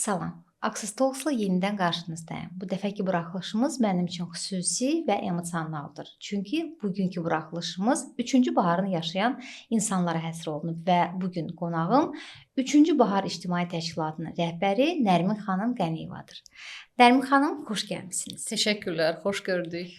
Salam. Access Talks-la yenidən qarşınızdayım. Bu dəfəki buraxılışımız mənim üçün xüsusi və emosionaldır. Çünki bugünkü buraxılışımız 3-cü baharını yaşayan insanlara həsr olunub və bu gün qonağım 3-cü Bahar İctimai Təşkilatının rəhbəri Nərmin xanım Qəniyevadır. Nərmin xanım, xoş gəlmisiniz. Təşəkkürlər, xoş gördük.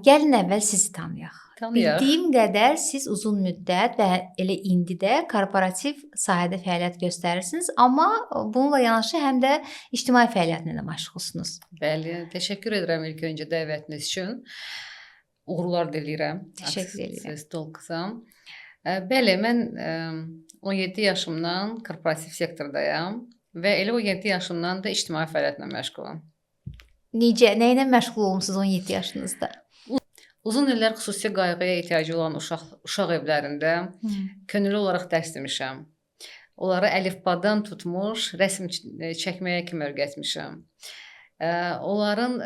Gəlin əvvəl sizi tanıyaq. Tanıyaq. Bildiyim qədər siz uzun müddət və elə indi də korporativ sahədə fəaliyyət göstərirsiniz, amma bununla yanaşı həm də ictimai fəaliyyətlə də məşğulsunuz. Bəli, təşəkkür edirəm ilk öncə dəvətiniz üçün. Uğurlar diləyirəm. Təşəkkür edirəm. Talks-a. Bəli, mən 17 yaşımdan korporativ sektordayam və elə 17 yaşımdan da ictimai fəaliyyətlə məşğulam. Necə, nə ilə məşğul olmusunuz 17 yaşınızda? Uzun illər xüsusi qayğıya ehtiyacı olan uşaq evlərində könüllü olaraq dərs demişəm. Onlara əlifbadan tutmuş, rəsm çəkməyə kimi öyrətmişəm. Onların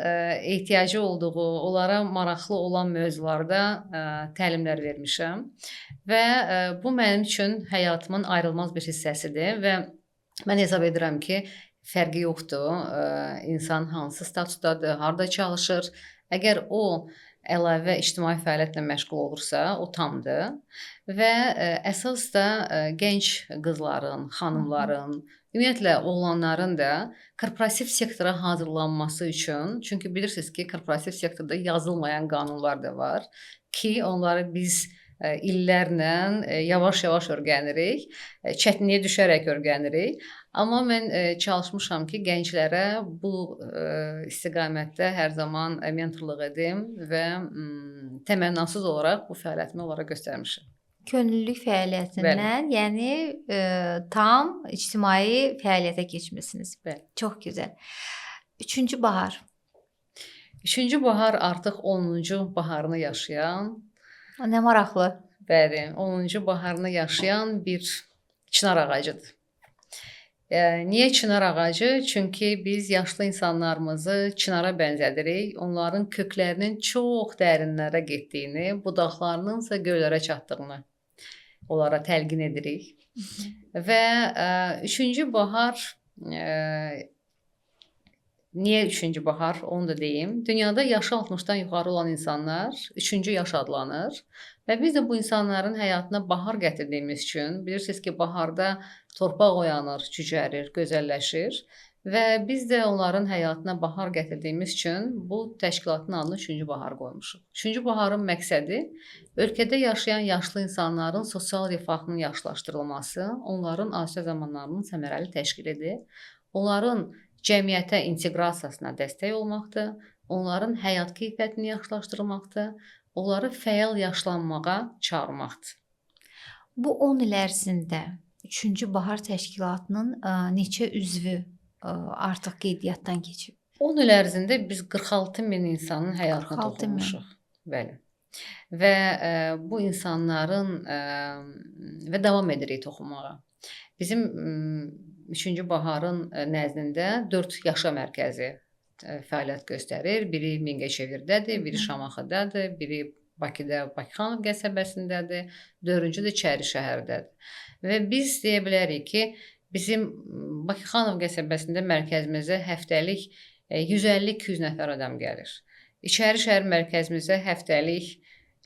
ehtiyacı olduğu, onlara maraqlı olan mövzularda təlimlər vermişəm və bu mənim üçün həyatımın ayrılmaz bir hissəsidir və mən hesab edirəm ki, fərqi yoxdur. İnsan hansı statusdadır, harda çalışır. Əgər o əlavə ictimai fəaliyyətlə məşğul olursa, o tamdır. Və əsas da gənc qızların, xanımların, ümumiyyətlə oğlanların da korporativ sektora hazırlanması üçün, çünki bilirsiniz ki, korporativ sektorda yazılmayan qanunlar da var ki, onları biz illərlə yavaş-yavaş öyrənirik, çətinliyə düşərək öyrənirik. Amma mən çalışmışam ki, gənclərə bu istiqamətdə hər zaman mentorluq edim və təmənnasız olaraq bu fəaliyyətimi onlara göstərmişəm. Könüllülük fəaliyyətindən, bəli, yəni tam ictimai fəaliyyətə keçmisiniz. Bəli. Çox gözəl. 3-cü bahar. 3-cü bahar artıq 10-cu baharını yaşayan. Nə maraqlı. Bəli, 10-cu baharını yaşayan bir çınar ağacıdır. Niyə çınar ağacı? Çünki biz yaşlı insanlarımızı çınara bənzədirik. Onların köklərinin çox dərinlərə getdiyini, budaqlarının isə göylərə çatdığını onlara təlqin edirik. Və 3-cü bahar, niyə 3-cü bahar? Onu da deyim. Dünyada yaşı 60-dan yuxarı olan insanlar 3-cü yaş adlanır. Və biz də bu insanların həyatına bahar gətirdiyimiz üçün, bilirsiniz ki, baharda torpaq oyanır, cücərir, gözəlləşir və biz də onların həyatına bahar gətirdiyimiz üçün bu təşkilatın adını 3-cü bahar qoymuşuq. 3-cü baharın məqsədi ölkədə yaşayan yaşlı insanların sosial rifahının yaxşılaşdırılması, onların asudə zamanlarının səmərəli təşkilidir, onların cəmiyyətə inteqrasiyasına dəstək olmaqdır, onların həyat keyfiyyətini yaxşılaşdırmaqdır, onları fəal yaşlanmağa çağırmaqdır. Bu 10 il ərzində 3-cü Bahar Təşkilatının neçə üzvü artıq qeydiyyatdan keçib? 10 il ərzində biz 46 min insanın həyatına toxunmuşuq. Bəli. Və bu insanların və davam edirik toxunmağa. Bizim 3-cü Baharın nəzdində 4 yaşa mərkəzi fəaliyyət göstərir. Biri Mingəçevirdədir, biri Şamaxıdadır, biri Bakıda, Bakıxanov qəsəbəsindədir, 4-cü də İçəri şəhərdədir. Və biz deyə bilərik ki, bizim Bakıxanov qəsəbəsində mərkəzimizə həftəlik 150-200 nəfər adam gəlir. İçəri şəhər mərkəzimizə həftəlik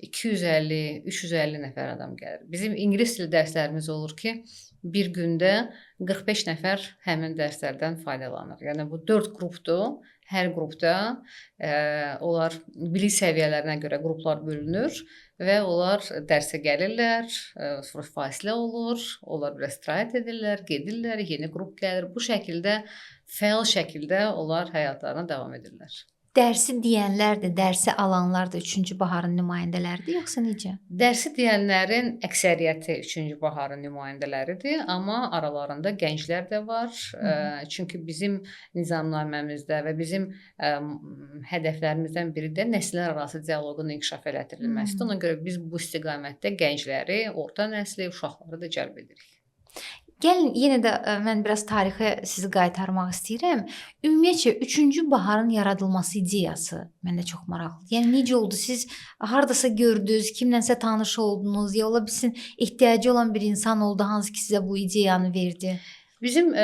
250-350 nəfər adam gəlir. Bizim ingilis dili dərslərimiz olur ki, bir gündə 45 nəfər həmin dərslərdən faydalanır. Yəni bu 4 qrupdur. Hər qrupda onlar bilik səviyyələrinə görə qruplar bölünür və onlar dərsə gəlirlər, sonra fasilə olur, onlar biraz istirahət edirlər, gedirlər, yeni qrup gəlir. Bu şəkildə, fəal şəkildə onlar həyatlarına davam edirlər. Dərsi deyənlər də, dərsi alanlar da 3-cü baharın nümayəndələridir, yoxsa necə? Dərsi deyənlərin əksəriyyəti 3-cü baharın nümayəndələridir, amma aralarında gənclər də var. Çünki bizim nizamnaməmizdə və bizim hədəflərimizdən biri də nəsillər arası dialoqun inkişaf elətdirilməsidir. Ona görə biz bu istiqamətdə gəncləri, orta nəsli, uşaqları da cəlb edirik. Gəlin, yenə də mən biraz tarixə sizi qaytarmaq istəyirəm. Ümumiyyətcə, 3-cü baharın yaradılması ideyası məndə çox maraqlıdır. Yəni, necə oldu? Siz hardasa gördünüz, kimlənsə tanış oldunuz, ya ola bilsin ehtiyacı olan bir insan oldu, hansı ki sizə bu ideyanı verdi? Bizim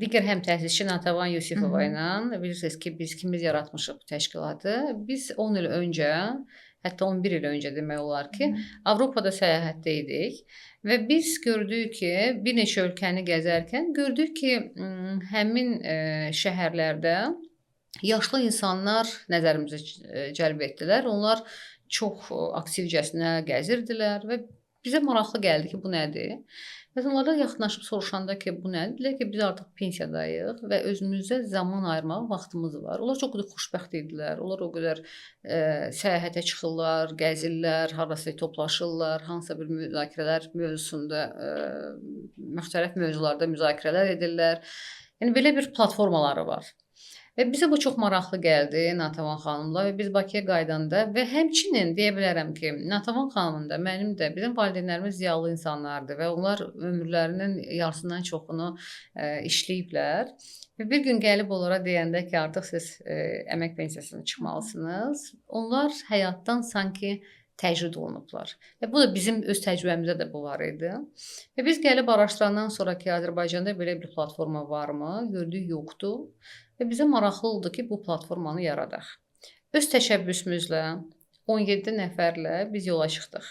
digər həmtəsisçi Natəvan Yusifova ilə bilirsiniz ki, biz ikimiz yaratmışıq bu təşkilatı. Biz 10 il öncə, hətta 11 il öncə demək olar ki, Avropada səyahətdə idik və biz gördük ki, bir neçə ölkəni gəzərkən gördük ki, həmin şəhərlərdə yaşlı insanlar nəzərimizi cəlb etdilər. Onlar çox aktivcəsinə gəzirdilər və bizə maraqlı gəldi ki, bu nədir? Və onlardan yaxınlaşıb soruşanda ki, bu nədir? Dedilər ki, biz artıq pensiyadayıq və özümüzə zaman ayırmağa vaxtımız var. Onlar çox xoşbəxt idilər. Onlar o qədər səyahətə çıxırlar, gəzirlər, harasa toplaşırlar, hansısa bir müzakirələr mövzusunda, müxtəlif mövzularda müzakirələr edirlər. Yəni belə bir platformaları var. Və bizə bu çox maraqlı gəldi Natəvan xanımla və biz Bakıya qayıdanda və həmçinin deyə bilərəm ki, Natəvan xanımın da, mənim də, bizim valideynlərimiz ziyalı insanlardır və onlar ömürlərinin yarısından çoxunu işləyiblər. Və bir gün gəlib onlara deyəndə ki, artıq siz əmək pensiyasına çıxmalısınız, onlar həyatdan sanki təcrid olunublar. Və bu da bizim öz təcrübəmizdə də bu var idi. Və biz gəlib araşdırandan sonra ki, Azərbaycanda belə bir platforma varmı? Gördük, yoxdur. Və bizə maraqlı oldu ki, bu platformanı yaradaq. Öz təşəbbüsümüzlə 17 nəfərlə biz yola çıxdıq.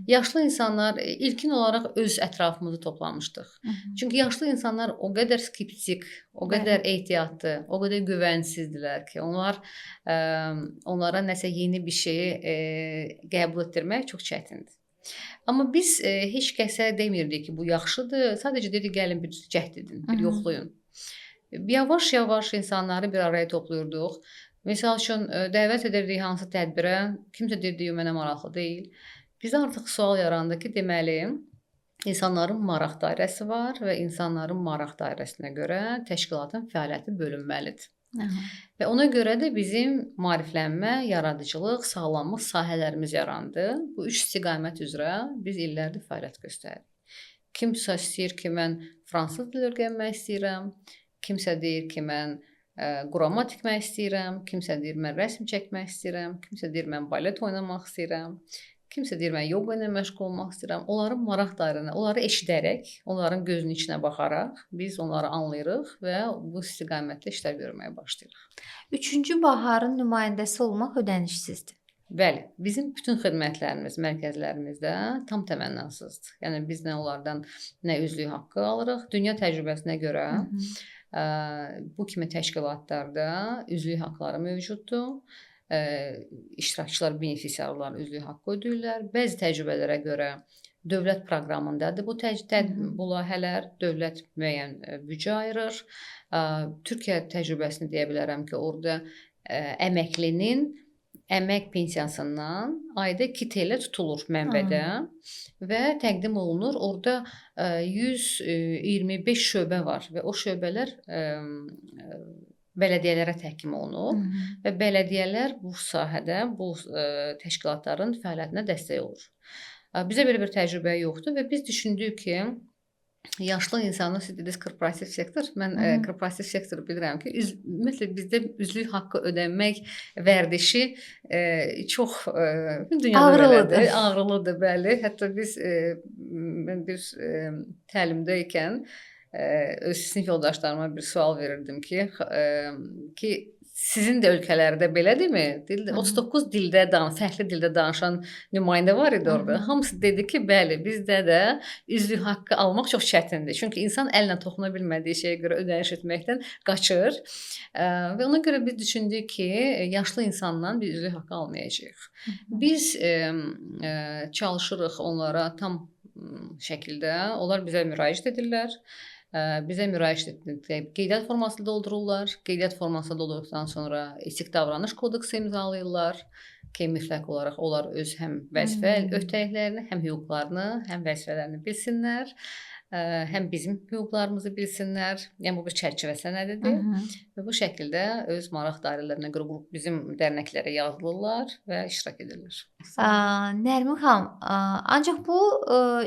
Yaşlı insanlar ilkin olaraq öz ətrafımızı toplamışdıq. Çünki yaşlı insanlar o qədər skeptik, o qədər ehtiyatlı, o qədər güvənsizdilər ki, onlar onlara nəsə yeni bir şeyi qəbul etdirmək çox çətindir. Amma biz heç kəsə demirdik ki, bu yaxşıdır. Sadəcə dedik, gəlin bir cəhd edin, bir yoxlayın. Yavaş-yavaş insanları bir araya toplayırdıq. Misal üçün, dəvət edirdik hansı tədbirə, kimsə deyirdi, mənə maraqlı deyil. Bizə artıq sual yarandı ki, deməli, insanların maraq dairəsi var və insanların maraq dairəsinə görə təşkilatın fəaliyyəti bölünməlidir. Və ona görə də bizim maariflənmə, yaradıcılıq, sağlamlıq sahələrimiz yarandı. Bu üç istiqamət üzrə biz illərdir fəaliyyət göstəririk. Kimsə istəyir ki, mən fransız dili öyrənmək istəyirəm, kimsə deyir ki, mən qurama tikmək istəyirəm, kimsə deyir mən rəsm çəkmək istəyirəm, kimsə deyir mən balet oynamaq istəyirəm, kimsə deyir mən yoqa ilə məşğul olmaq istəyirəm. Onların maraq dairəni, onları eşidərək, onların gözünün içinə baxaraq biz onları anlayırıq və bu istiqamətdə işlər görməyə başlayırıq. Üçüncü baharın nümayəndəsi olmaq ödənişsizdir. Bəli, bizim bütün xidmətlərimiz mərkəzlərimizdə tam təmənnasızdır. Yəni biz nə onlardan nə üzvlük haqqı alırıq. Dünya təcrübəsinə görə bu kimi təşkilatlarda üzvlük haqqları mövcuddur. İştirakçılar, benefisiarlar üzvlük haqqı ödəyirlər. Bəzi təcrübələrə görə dövlət proqramındadır bu bu layihələr, dövlət müəyyən büdcə ayırır. Türkiyə təcrübəsini deyə bilərəm ki, orada əməklinin əmək pensiyasından ayda 2 TL tutulur mənbədə və təqdim olunur. Orada 125 şöbə var və o şöbələr bələdiyyələrə təhkim olunur və bələdiyyələr bu sahədə bu təşkilatların fəaliyyətinə dəstək olur. Bizə belə bir təcrübə yoxdur və biz düşündük ki, yaşlı insanı, siz dediniz korporativ sektor, mən korporativ sektoru bilirəm ki, ümumiyyətlə bizdə üzvlük haqqı ödənmək vərdişi çox dünyada belədir, ağrılıdır, bəli. Hətta biz mən bir təlimdə ikən öz sinif yoldaşlarıma bir sual verirdim ki, sizin də ölkələrdə belədirmi? 39 dildə, fərqli dildə danışan nümayəndə var idi orada. Hamısı dedi ki, bəli, bizdə də üzvlük haqqı almaq çox çətindir. Çünki insan əllə toxuna bilmədiyi şeyə görə ödəniş etməkdən qaçır. Və ona görə biz düşündük ki, yaşlı insandan biz üzvlük haqqı almayacağıq. Biz çalışırıq onlara tam şəkildə. Onlar bizə müraciət edirlər. Bizə müraciət etdikdə qeydiyyat formasını doldururlar. Qeydiyyat formasını doldurduqdan sonra etik davranış kodeksi imzalayırlar ki, mütləq olaraq onlar öz həm vəzifə öhdəliklərini, həm hüquqlarını, həm vəzifələrini bilsinlər, həm bizim hüquqlarımızı bilsinlər. Yəni bu bir çərçivə sənədidir. Və bu şəkildə öz maraq dairələrinə görə bizim dərnəklərə yazılırlar və iştirak edirlər. Nərmin xanım, ancaq bu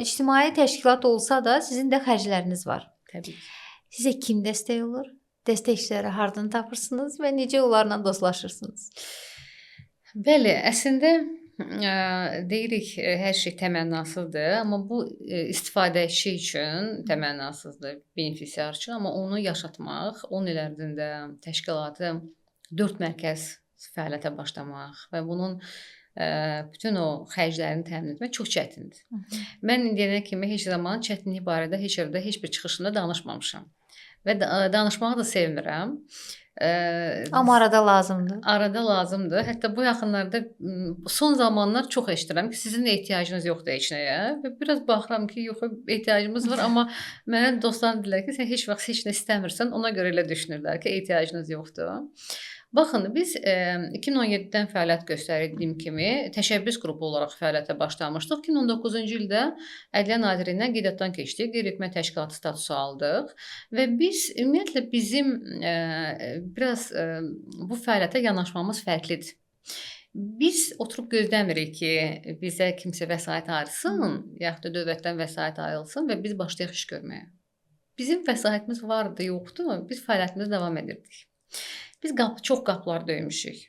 ictimai təşkilat olsa da sizin də xərcləriniz var. Təbii ki. Sizə kim dəstək olur? Dəstəkçiləri hardan tapırsınız və necə onlarla dostlaşırsınız? Bəli, əslində deyirik hər şey təmənnasızdır, amma bu istifadəçi üçün təmənnasızdır, benefisiar üçün, amma onu yaşatmaq, 10 il ərzində təşkilatı 4 mərkəz fəaliyyətə başlamaq və bunun bütün o xərclərini təmin etmək çox çətindir. Mən indiyənə kimi heç zaman çətinlik barədə heç yerdə heç bir çıxışımda danışmamışam və danışmağı da sevmirəm. Amma arada lazımdır. Arada lazımdır. Hətta bu yaxınlarda son zamanlar çox eşidirəm ki, sizin ehtiyacınız yoxdur heç nəyə və biraz baxıram ki, yox, ehtiyacımız var, amma mənə dostlarım deyirlər ki, sən heç vaxt heç nə istəmirsən, ona görə elə düşünürlər ki, ehtiyacınız yoxdur. Baxın, biz 2017-dən fəaliyyət göstərdiyim kimi təşəbbüs qrupu olaraq fəaliyyətə başlamışdıq. 2019-cu ildə Ədliyyə Nazirliyindən qeydiyyatdan keçdik, qeyri-hökumət təşkilatı statusu aldıq və biz ümumiyyətlə bizim biraz bu fəaliyyətə yanaşmamız fərqlidir. Biz oturub gözləmirik ki, bizə kimsə vəsait ayırsın, yaxud da dövlətdən vəsait ayrılsın və biz başlayaq iş görməyə. Bizim vəsaitimiz vardı, yoxdu, biz fəaliyyətimizi davam edirdik. Biz çox qapılar döymüşük.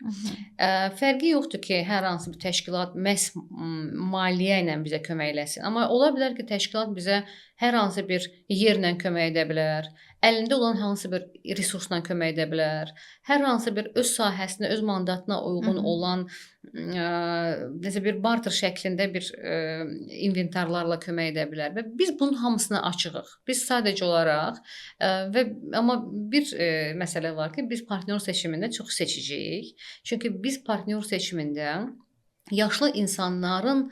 Fərqi yoxdur ki, hər hansı bir təşkilat məhz maliyyə ilə bizə kömək eləsin. Amma ola bilər ki, təşkilat bizə hər hansı bir yerlə kömək edə bilər, əlində olan hansı bir resursla kömək edə bilər, hər hansı bir öz sahəsinə, öz mandatına uyğun olan necə bir barter şəklində bir inventarlarla kömək edə bilər və biz bunun hamısına açığıq. Biz sadəcə olaraq və amma bir məsələ var ki, biz partnyor seçimində çox seçiciyik. Çünki biz partnyor seçimində yaşlı insanların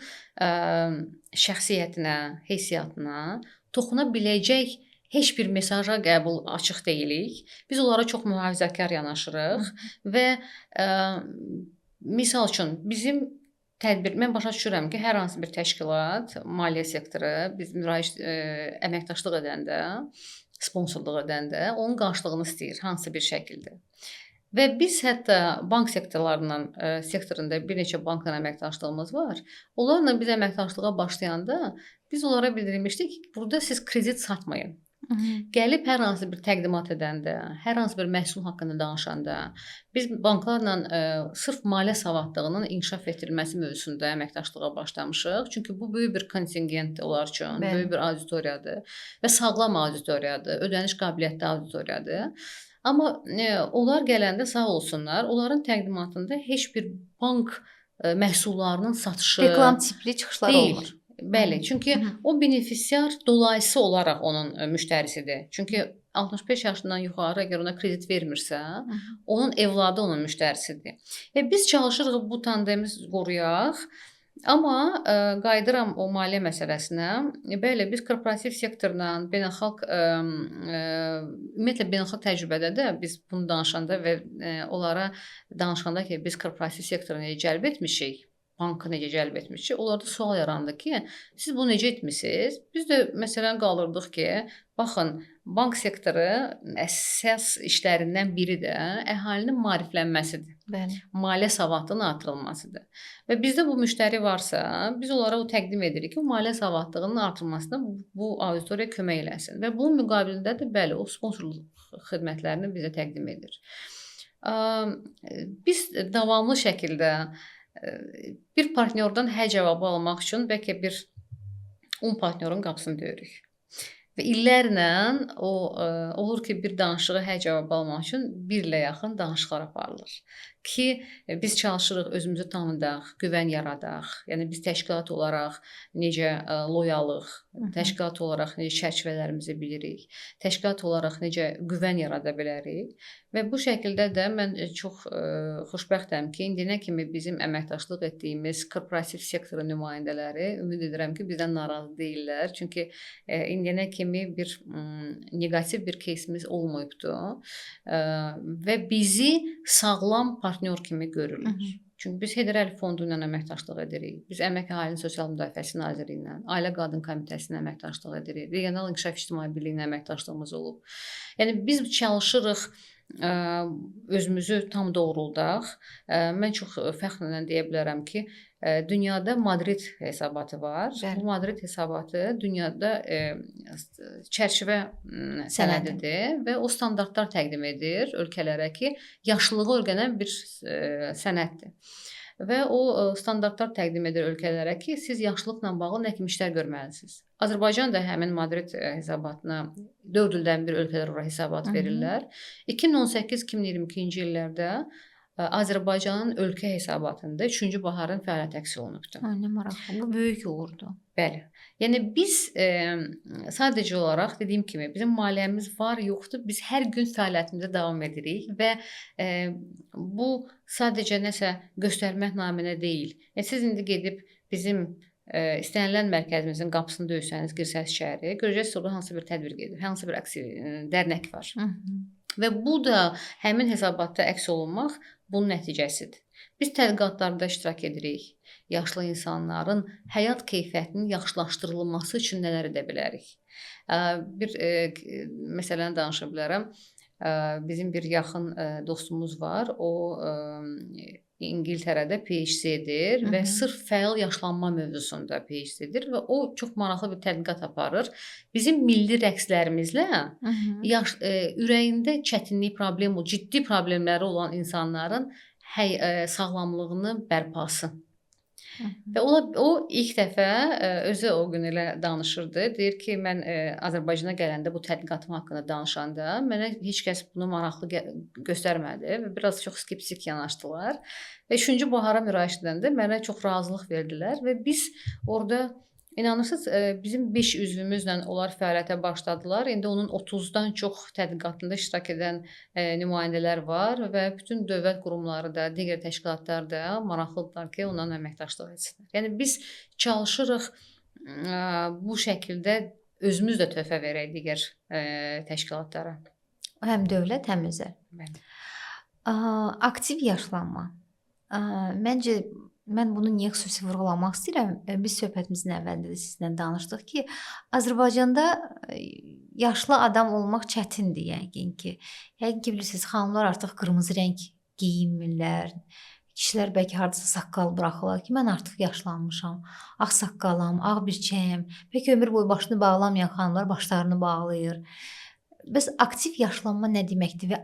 şəxsiyyətinə, hissiyatına toxuna biləcək heç bir mesaja qəbul açıq deyilik. Biz onlara çox mühafizəkar yanaşırıq və misal üçün bizim tədbir, mən başa düşürəm ki, hər hansı bir təşkilat, maliyyə sektoru biz müraciət əməkdaşlıq edəndə, sponsorluq edəndə onun qarşılığını istəyir hansı bir şəkildə. Və biz hətta bank sektorlarından, sektorunda bir neçə bankla əməkdaşlığımız var. Onlarla biz əməkdaşlığa başlayanda biz onlara bildirmişdik ki, burada siz kredit satmayın. Gəlib hər hansı bir təqdimat edəndə, hər hansı bir məhsul haqqında danışanda biz banklarla sırf maliyyə savadlığının inkişaf etdirilməsi mövzusunda əməkdaşlığa başlamışıq. Çünki bu böyük bir kontingentdir onlar üçün, böyük bir auditoriyadır və sağlam auditoriyadır, ödəniş qabiliyyətli auditoriyadır. Amma onlar gələndə sağ olsunlar, onların təqdimatında heç bir bank məhsullarının satışı, reklam tipli çıxışlar olmur. Bəli, çünki o benefisiar dolayısı olaraq onun müştərisidir. Çünki 65 yaşından yuxarı əgər ona kredit vermirsə, onun evladı onun müştərisidir. Və biz çalışırıq bu tandemi qoruyaq. Amma qayıdıram o maliyyə məsələsinə. Bəli, biz korporativ sektorla, beynəlxalq ümumiyyətlə beynəlxalq təcrübədə də biz bunu danışanda və onlara danışanda ki, biz korporativ sektoru necə cəlb etmişik, bankı necə cəlb etmişik, onlarda sual yarandı ki, siz bunu necə etmisiniz? Biz də məsələn qalırdıq ki, baxın, bank sektoru əsas işlərindən biri də əhalinin maariflənməsidir. Bəli. Maliyyə savadlığının artırılmasıdır. Və bizdə bu müştəri varsa, biz onlara o təqdim edirik ki, maliyyə savadlığının artırılmasına bu auditoriya kömək eləsin. Və bunun müqabilində də bəli, o sponsorluq xidmətlərini bizə təqdim edir. Biz davamlı şəkildə bir partnyordan hə cavabı almaq üçün bəlkə bir 10 partnyorun qapısını döyürük. Və illərlə o olur ki, bir danışığı hə cavabı almaq üçün bir ilə yaxın danışıqlar aparılır. Ki biz çalışırıq özümüzü tanıdaq, güvən yaradaq. Yəni biz təşkilat olaraq necə loyalıq, təşkilat olaraq necə çərçivələrimizi bilirik, təşkilat olaraq necə güvən yarada bilərik. Və bu şəkildə də mən çox xoşbəxtəm ki, indiyənə kimi bizim əməkdaşlıq etdiyimiz korporativ sektorun nümayəndələri ümid edirəm ki, bizdən narazı deyillər. Çünki indiyənə kimi bir neqativ bir keysimiz olmayıbdı və bizi sağlam partnyor kimi görürlər. Çünki biz Heydər Əliyev Fondu ilə əməkdaşlıq edirik. Biz Əmək Əhalinin Sosial Müdafiəsi Nazirliyi ilə, Ailə Qadın Komitəsi ilə əməkdaşlıq edirik. Regional İnkişaf İctimai Birliyi ilə əməkdaşlığımız olub. Yəni biz çalışırıq özümüzü tam doğruldaq. Mən çox fəxrlə deyə bilərəm ki, dünyada Madrid hesabatı var. Bəli. Bu Madrid hesabatı dünyada çərçivə sənədidir və o standartlar təqdim edir ölkələrə ki, yaşlılığı öyrənən bir sənəddir. Və o standartlar təqdim edir ölkələrə ki, siz yaşlılıqla bağlı nə kimi işlər görməlisiniz. Azərbaycan da həmin Madrid hesabatına 4 ildən bir ölkələr ora hesabat verirlər. 2018-2022-ci illərdə Azərbaycanın ölkə hesabatında 3-cü baharın fəaliyyəti əks olunubdur. Ay, nə maraqlı. Bu böyük uğurdur. Bəli. Yəni biz sadəcə olaraq dediyim kimi bizim maliyyəmiz var, yoxdur. Biz hər gün fəaliyyətimizə davam edirik və bu sadəcə nəsə göstərmək naminə deyil. Yəni siz indi gedib bizim istənilən mərkəzimizin qapısını döysəniz, girsəniz içəri, görəcəksiniz orada hansı bir tədbir gedir, hansı bir dərnək var. Hı -hı. Və bu da həmin hesabatda əks olunmaq bunun nəticəsidir. Biz tədqiqatlarda iştirak edirik. Yaşlı insanların həyat keyfiyyətinin yaxşılaşdırılması üçün nələr edə bilərik? Bir məsələni danışa bilərəm. Bizim bir yaxın dostumuz var. O İngiltərədə PhD edir və sırf fəal yaşlanma mövzusunda PhD edir və o çox maraqlı bir tədqiqat aparır. Bizim milli rəqslərimizlə yaş ürəyində çətinlik, problem, ciddi problemləri olan insanların sağlamlığının bərpası. Və o ilk dəfə özü o gün elə danışırdı. Deyir ki, mən Azərbaycana gələndə bu tədqiqatım haqqında danışanda mənə heç kəs bunu maraqlı göstərmədi və biraz çox skeptik yanaşdılar. Və 3-cü bahara müraciət edəndə mənə çox razılıq verdilər və biz orada inanırsınız, bizim 5 üzvümüzlə onlar fəaliyyətə başladılar. İndi onun 30-dan çox tədqiqatında iştirak edən nümayəndələr var və bütün dövlət qurumları da, digər təşkilatlar da maraqlıdırlar ki, onunla əməkdaşlıq etsinlər. Yəni biz çalışırıq bu şəkildə özümüz də töhfə verək digər təşkilatlara. Həm dövlət, həm özəl. Bəli. Aktiv yaşlanma. Məncə mən bunu niyə xüsusi vurğulamaq istəyirəm? Biz söhbətimizin əvvəlində də sizinlə danışdıq ki, Azərbaycanda yaşlı adam olmaq çətindir yəqin ki. Yəqin ki, bilirsiniz, xanımlar artıq qırmızı rəng geyinmirlər. Kişilər bəlkə hardasa saqqal buraxırlar ki, mən artıq yaşlanmışam, ağ saqqalım, ağ birçəyəm. Bəlkə ömür boyu başını bağlamayan xanımlar başlarını bağlayır. Bəs aktiv yaşlanma nə deməkdir və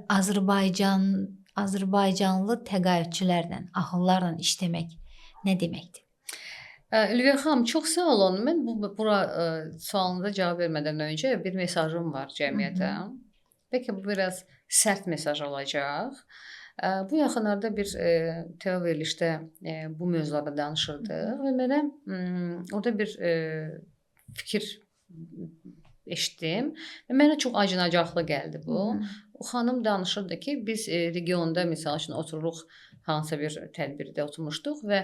Azərbaycanlı təqaüdçülərlə, ağıllarla işləmək nə deməkdir? Ülviyə xanım, çox sağ olun. Mən bura sualınıza cavab vermədən öncə bir mesajım var cəmiyyətə. Bəlkə bu biraz sərt mesaj olacaq. Bu yaxınlarda bir TV verilişdə bu mövzularda danışırdıq və mənə orada bir fikir eşitdim və mənə çox acınacaqlı gəldi bu. O xanım danışırdı ki, biz regionda misal üçün otururuq, hansısa bir tədbirdə oturmuşduq və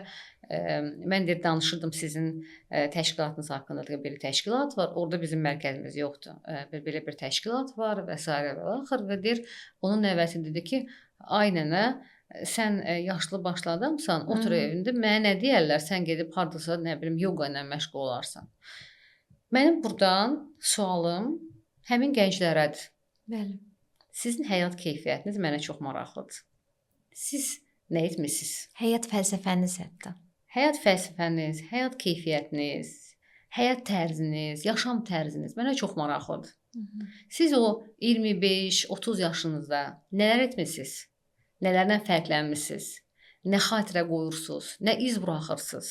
mən deyir, danışırdım sizin təşkilatınız haqqında, belə təşkilat var, orada bizim mərkəzimiz yoxdur, belə bir təşkilat var və s. və axır və deyir, onun nəvəsi dedi ki, ay nənə, sən yaşlı başlı adamsan, otur evində, mənə nə deyərlər, sən gedib hardasa, nə bilim, yoqa ilə məşğul olarsan. Mənim buradan sualım həmin gənclərədir. Bəli. Sizin həyat keyfiyyətiniz mənə çox maraqlıdır. Siz nə etmisiniz? Həyat fəlsəfəniz hətta. Həyat fəlsəfəniz, həyat keyfiyyətiniz, həyat tərziniz, yaşam tərziniz mənə çox maraqlıdır. Siz o 25-30 yaşınızda nələr etmisiniz? Nələrdən fərqlənmisiniz? Nə xatirə qoyursunuz? Nə iz buraxırsınız?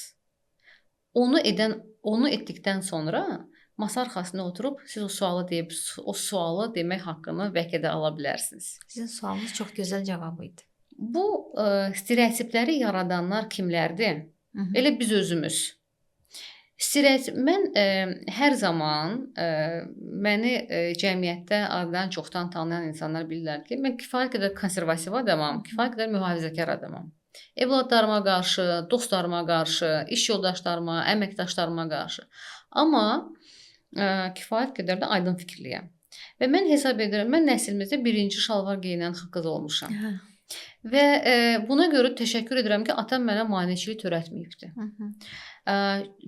Onu etdikdən sonra masa arxasında oturub siz o sualı deyib, o sualı demək haqqını bəlkə də ala bilərsiniz. Sizin sualınız çox gözəl cavabı idi. Bu stereotipləri yaradanlar kimlərdir? Elə biz özümüz. Mən hər zaman məni cəmiyyətdə azdan çoxdan tanıyan insanlar bilirlər ki, mən kifayət qədər konservativ adamam, kifayət qədər mühafizəkar adamam. Evladlarıma qarşı, dostlarıma qarşı, iş yoldaşlarıma, əməkdaşlarıma qarşı. Amma kifayət qədər də aydın fikirliyəm. Və mən hesab edirəm, mən nəslimizdə birinci şalvar geyinən qız olmuşam. Və buna görə təşəkkür edirəm ki, atam mənə maneçilik törətməyibdir.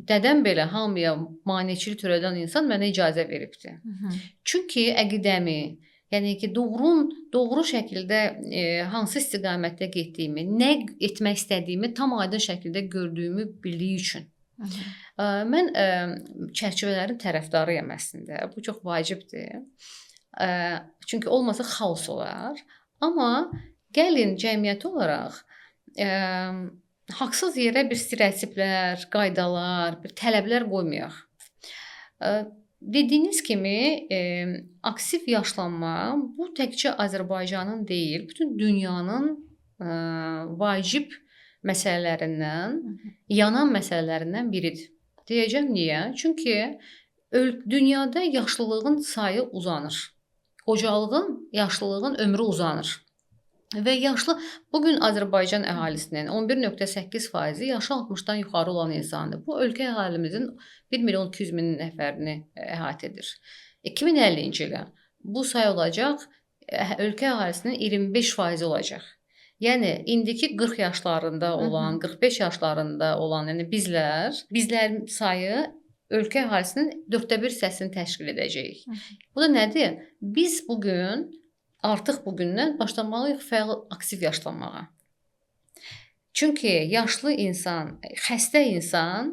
Dədəm belə hamıya maneçilik törədən insan mənə icazə veribdir. Çünki əqidəmi, yəni ki, doğru şəkildə hansı istiqamətdə getdiyimi, nə etmək istədiyimi tam aydın şəkildə gördüyümü bildiyi üçün. Mən çərçivələrin tərəfdarıyam əslində. Bu çox vacibdir. Çünki olmasa xaos olar. Amma gəlin cəmiyyət olaraq Haqsız yerə bir stereotiplər, qaydalar, bir tələblər qoymayaq. Dediyiniz kimi, aktiv yaşlanma bu təkcə Azərbaycanın deyil, bütün dünyanın vacib məsələlərindən, yanan məsələlərindən biridir. Deyəcəm niyə? Çünki dünyada yaşlılığın sayı uzanır. Qocalığın, yaşlılığın ömrü uzanır. Və yaşlı bu gün Azərbaycan əhalisinin 11.8%-i yaşı 60-dan yuxarı olan insandır. Bu ölkə əhalimizin 1 milyon 200 min nəfərini əhatə edir. 2050-ci ilə bu say olacaq, ölkə əhalisinin 25% olacaq. Yəni indiki 40 yaşlarında olan, 45 yaşlarında olan, yəni bizlərin sayı ölkə əhalisinin 1/4 hissəsini təşkil edəcəyik. Bu da nədir? Biz bu gün artıq bugündən başlamalıyıq fəal aktiv yaşlanmağa. Çünki yaşlı insan, xəstə insan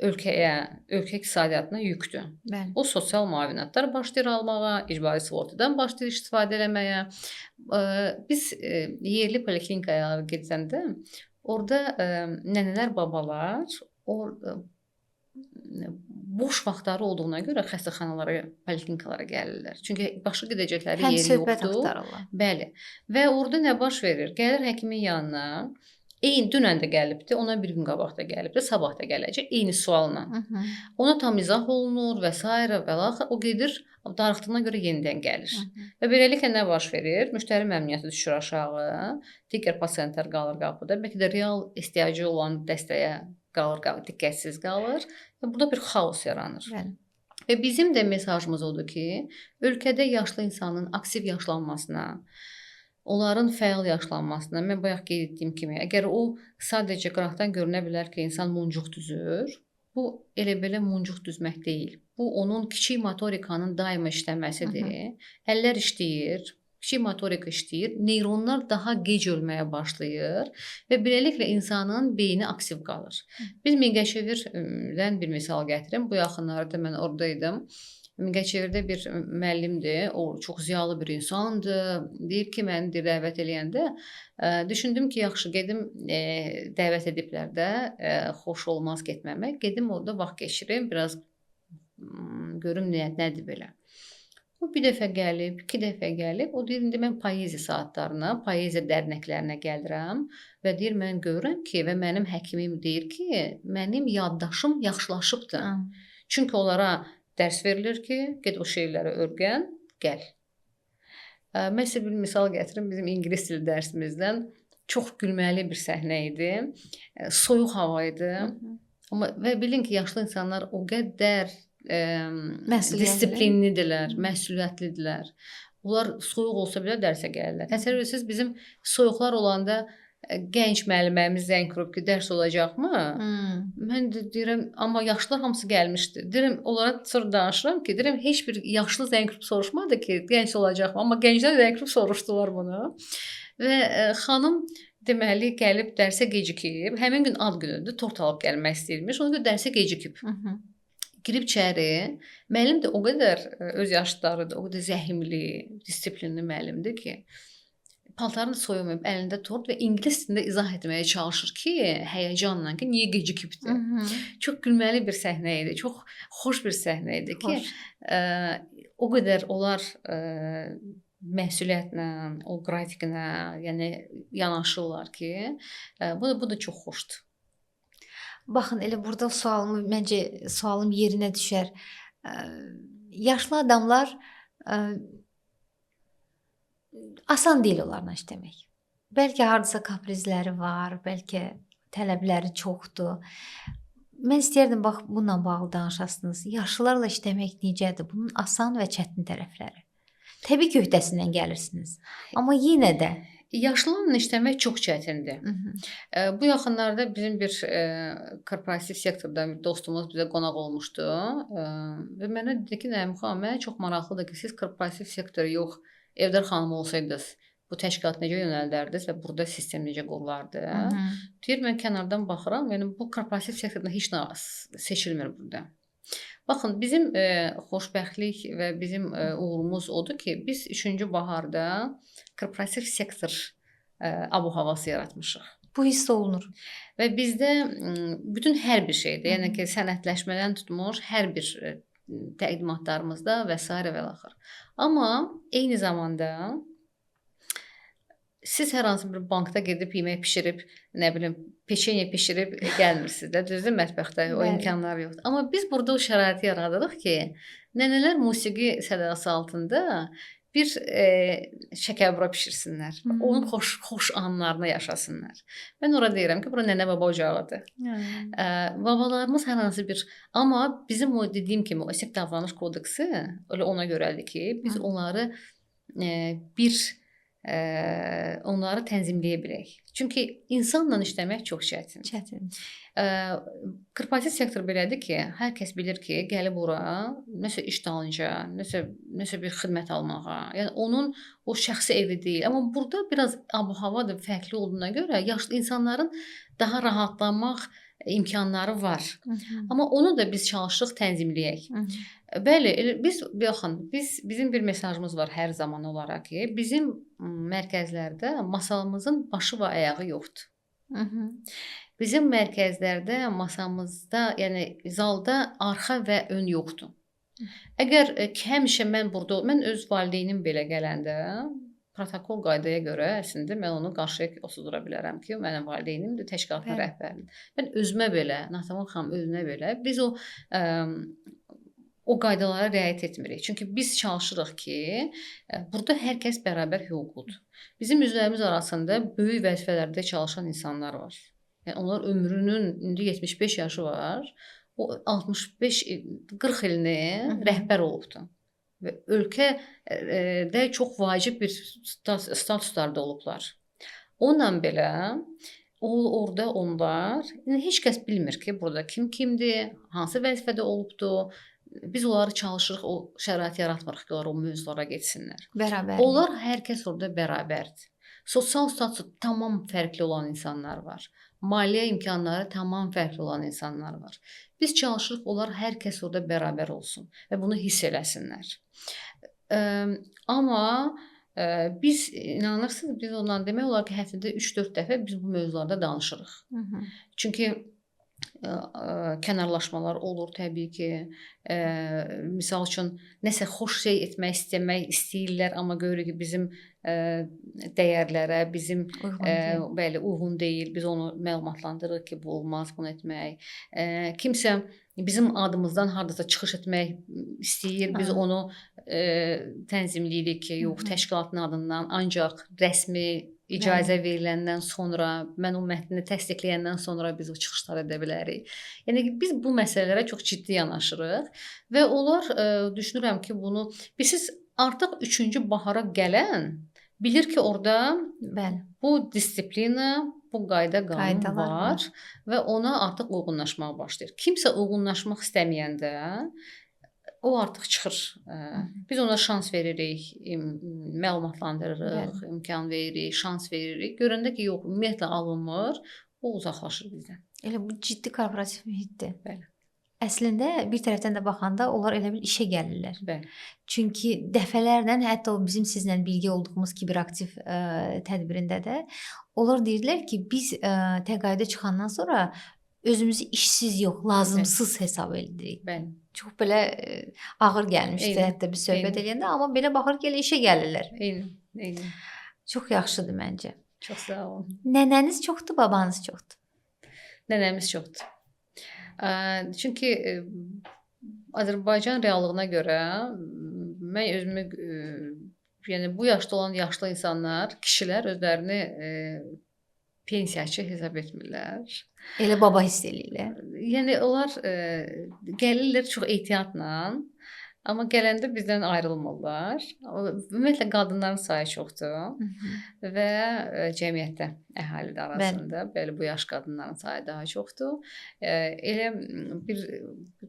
ölkəyə, ölkə iqtisadiyyatına yükdür. Bəli. O sosial müavinətlər başlayır almağa, icbari sığortadan başlayır istifadə eləməyə. Biz yerli poliklinikaya gedəndə orada nənələr, babalar boş vaxtları olduğuna görə xəstəxanalara, poliklinikalara gəlirlər. Çünki başqa gedəcəkləri Həm yer söhbət yoxdur. axtarırlar. Bəli. Və orada nə baş verir? Gəlir həkimin yanına. Eyni dünən də gəlibdi, ona bir gün qabaq da gəlibdi, sabah da gələcək eyni sualla. Ona tam izah olunur və sairə və ilaxır. O gedir, darıxdığına görə yenidən gəlir. Və beləliklə nə baş verir? Müştəri məmnuniyyəti düşür aşağı, digər pasientlər qalır qapıda. Bəlkə də real ehtiyacı olan dəstəyə qalır, diqqətsiz qalır və burada bir xaos yaranır. Bəli. Və bizim də mesajımız odur ki, ölkədə yaşlı insanın aktiv yaşlanmasına, onların fəal yaşlanmasına, mən bayaq qeyd etdiyim kimi, əgər o sadəcə qıraqdan görünə bilər ki, insan muncuq düzür, bu elə belə muncuq düzmək deyil. Bu onun kiçik motorikanın daima işləməsidir. Əllər işləyir, kiçik motorika işləyir, neyronlar daha gec ölməyə başlayır və beləliklə insanın beyni aktiv qalır. Biz Mingəçevirdən bir misal gətirim. Bu yaxınlarda mən orada idim. Mingəçevirdə bir müəllimdir, o çox ziyalı bir insandır. Deyir ki, məni dəvət eləyəndə düşündüm ki, yaxşı gedim, dəvət ediblər də, xoş olmaz getməmək. Gedim orada vaxt keçirim, biraz görüm nədir belə. O bir dəfə gəlib, iki dəfə gəlib. O deyir, indi mən poeziya saatlarına, poeziya dərnəklərinə gəlirəm və deyir, mən görürəm ki, və mənim həkimim deyir ki, mənim yaddaşım yaxşılaşıbdır. Çünki onlara dərs verilir ki, get o şeirləri öyrən, gəl. Mən sizə bir misal gətirim bizim ingilis dili dərsimizdən. Çox gülməli bir səhnə idi. Soyuq hava idi. Amma və bilin ki, yaşlı insanlar o qədər disiplinlidirlər, məsuliyyətlidirlər. Onlar soyuq olsa belə dərsə gəlirlər. Təsəvvür edirsiniz, bizim soyuqlar olanda gənc müəlliməmiz zəng vurub ki, dərs olacaqmı? Mən də deyirəm, amma yaşlılar hamısı gəlmişdi. Deyirəm, onlara sonra danışıram ki, deyirəm, heç bir yaşlı zəng vurub soruşmadı ki, gənc olacaqmı? Amma gənclər zəng vurub soruşdular bunu. Və xanım deməli gəlib dərsə gecikib. Həmin gün ad günüdür, tort alıb gəlmək istəyirmiş. Ona görə dərsə gecikib. Girib içəri, müəllim də o qədər öz yaşlarıdır, o qədər zəhimli, disiplinli müəllimdir ki, paltarını soyumayıb, əlində tort və ingilis dilində izah etməyə çalışır ki, həyəcanla ki, niyə gecikibdir. Çox gülməli bir səhnə idi, çox xoş bir səhnə idi ki, o qədər onlar məsuliyyətlə, o qrafiklə, yəni yanaşırlar ki, bu da çox xoşdur. Baxın, elə burada sualımı, məncə sualım yerinə düşər. Yaşlı adamlar asan deyil onlarla işləmək. Bəlkə hardasa kaprizləri var, bəlkə tələbləri çoxdur. Mən istəyərdim, bax, bununla bağlı danışasınız. Yaşlılarla işləmək necədir? Bunun asan və çətin tərəfləri. Təbii ki, öhdəsindən gəlirsiniz. Amma yenə də Yaşlılarla işləmək çox çətindir. Bu yaxınlarda bizim bir korporativ sektordan bir dostumuz bizə qonaq olmuşdu və mənə dedi ki, Nərimə xanım, mənə çox maraqlıdır ki, siz korporativ sektoru yox, Evdar xanım olsaydınız, bu təşkilatı necə yönəldərdiniz və burada sistem necə qurulardı? Deyir, mən kənardan baxıram, yəni bu korporativ sektorda heç nə seçilmir burada. Baxın, bizim xoşbəxtlik və bizim uğurumuz odur ki, biz 3-cü baharda korporativ sektor abu-havası yaratmışıq. Bu hiss olunur. Və bizdə bütün hər bir şeydə, yəni ki, sənədləşmədən tutmuş hər bir təqdimatlarımızda və sairə və ilaxır. Amma eyni zamanda siz hər hansı bir bankda gedib yemək bişirib, nə bilim, peçenye bişirib gəlmirsiniz də, düzdür, mətbəxdə o imkanlar yoxdur. Amma biz burada o şəraiti yaradırıq ki, nənələr musiqi sədası altında bir şəkərbura bişirsinlər. Onun xoş anlarını yaşasınlar. Mən ora deyirəm ki, bura nənə-baba ocağıdır. Babalarımız hər hansı bir, amma bizim o dediyim kimi o estetik davranış kodeksi elə ona görədir ki, biz onları onları tənzimləyə bilək. Çünki insanla işləmək çox çətindir. Çətin. Korporativ sektor belədir ki, hər kəs bilir ki, gəlib ora nəsə iş dalınca, nəsə bir xidmət almağa. Yəni onun o şəxsi evi deyil. Amma burada biraz ab-hava da fərqli olduğuna görə yaşlı insanların daha rahatlanmaq imkanları var. Amma onu da biz çalışırıq tənzimləyək. Bəli, elə biz baxın, bizim bir mesajımız var hər zaman olaraq ki, bizim mərkəzlərdə masamızın başı və ayağı yoxdur. Bizim mərkəzlərdə masamızda, yəni zalda arxa və ön yoxdur. Əgər həmişə mən burada, mən öz valideynim belə gələndə protokol qaydaya görə əslində mən onu qarşıya oturdura bilərəm ki, mənim valideynimdir, təşkilatın rəhbəridir. Mən özümə belə, Natəvan xanım özünə belə biz o qaydalara riayət etmirik. Çünki biz çalışırıq ki, burada hər kəs bərabər hüquqludur. Bizim üzvlərimiz arasında böyük vəzifələrdə çalışan insanlar var. Yəni onlar ömrünün indi 75 yaşı var. O 65 40 ilini rəhbər olubdu. Və ölkədə çox vacib bir statuslarda olublar. Onunla belə orada onlar, yəni heç kəs bilmir ki, burada kim kimdir, hansı vəzifədə olubdu. Biz onları çalışırıq, o şərait yaratmırıq ki, onlar o mövzulara getsinlər. Bərabər. Onlar hər kəs orada bərabərdir. Sosial statusu tamam fərqli olan insanlar var. Maliyyə imkanları tamam fərqli olan insanlar var. Biz çalışırıq, onlar hər kəs orada bərabər olsun və bunu hiss eləsinlər. Amma biz inanırsınız, biz ondan demək olar ki, həftədə 3-4 dəfə biz bu mövzularda danışırıq. Çünki kənarlaşmalar olur təbii ki. Misal üçün nəsə xoş şey etmək istəyirlər, amma görürük ki, bizim dəyərlərə, bizim bəli, uyğun deyil. Biz onu məlumatlandırırıq ki, bu olmaz, bunu etmək. Kimsə bizim adımızdan hardasa çıxış etmək istəyir, biz onu tənzimləyirik ki, yox, təşkilatın adından ancaq rəsmi icazə veriləndən sonra, mən o mətni təsdiqləyəndən sonra biz o çıxışlar edə bilərik. Yəni ki, biz bu məsələlərə çox ciddi yanaşırıq və onlar düşünürəm ki, bunu bilirsiniz, artıq 3-cü bahara gələn bilir ki, orada bu disiplina, bu qayda qanun var və ona artıq uyğunlaşmağa başlayır. Kimsə uyğunlaşmaq istəməyəndə o artıq çıxır. Biz ona şans veririk, məlumatlandırırıq, imkan veririk, şans veririk. Görəndə ki, yox, ümumiyyətlə alınmır, o uzaqlaşır bizdən. Elə bu ciddi korporativ mühitdir. Bəli. Əslində bir tərəfdən də baxanda onlar elə bil işə gəlirlər. Bəli. Çünki dəfələrlə hətta o bizim sizlə birgə olduğumuz kiberaktiv tədbirində də onlar deyirdilər ki, biz təqaüdə çıxandan sonra özümüzü işsiz yox, lazımsız hesab edirik. Bəli. Çox belə ağır gəlmişdi hətta biz söhbət eləyəndə, amma belə baxır ki, elə işə gəlirlər. Eyni. Çox yaxşıdır məncə. Çox sağ olun. Nənəniz çoxdur, babanız çoxdur? Nənəmiz çoxdur. Çünki Azərbaycan reallığına görə mən özümü, yəni bu yaşda olan yaşlı insanlar, kişilər özlərini pensiyaçı hesab etmirlər. Elə baba hiss eləyirlər. Yəni onlar gəlirlər çox ehtiyatla, amma gələndə bizdən ayrılmırlar. Ümumiyyətlə qadınların sayı çoxdur və cəmiyyətdə, əhalidə arasında bəli, bu yaş qadınların sayı daha çoxdur. Elə bir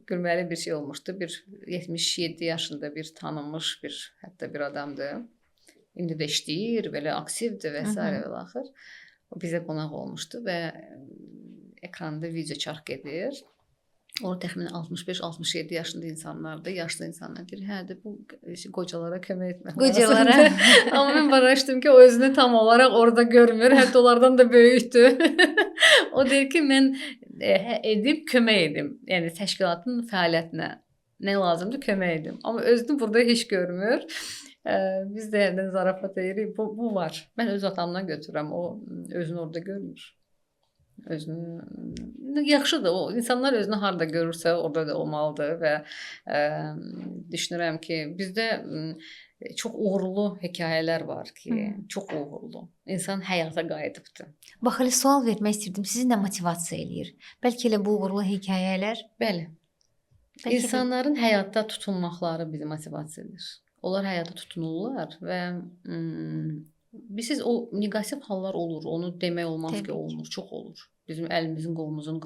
gülməli bir şey olmuşdu. Bir 77 yaşında bir tanınmış bir, hətta bir adamdır. İndi də işləyir, belə aktivdir və sairə və ilaxır. O bizə qonaq olmuşdu və ekranda video çarx gedir. Orada təxminən 65-67 yaşında insanlardır, yaşlı insanlar deyir, hə də bu qocalara kömək etmək Qocalara. Amma mən başa düşdüm ki, o özünü tam olaraq orada görmür, hətta onlardan da böyükdür. O deyir ki, mən edib kömək edim. Yəni təşkilatın fəaliyyətinə nə lazımdır kömək edim. Amma özünü burada heç görmür. Biz də hərdən zarafat edirik. Bu var. Mən öz atamdan götürürəm. O özünü orada görmür. Özünü yaxşıdır. O insanlar özünü harda görürsə, orada da olmalıdır və düşünürəm ki, bizdə çox uğurlu hekayələr var ki, çox uğurlu. İnsan həyata qayıdıbdır. Bax, elə sual vermək istirdim. Sizi nə motivasiya eləyir? Bəlkə elə bu uğurlu hekayələr? Bəli. Bəlkə İnsanların həyatda tutunmaqları bizi motivasiya edir. Onlar həyata tutunurlar və bilirsiniz, o neqativ hallar olur. Onu demək olmaz ki, olmur. Çox olur. Bizim əlimizin, qolumuzun,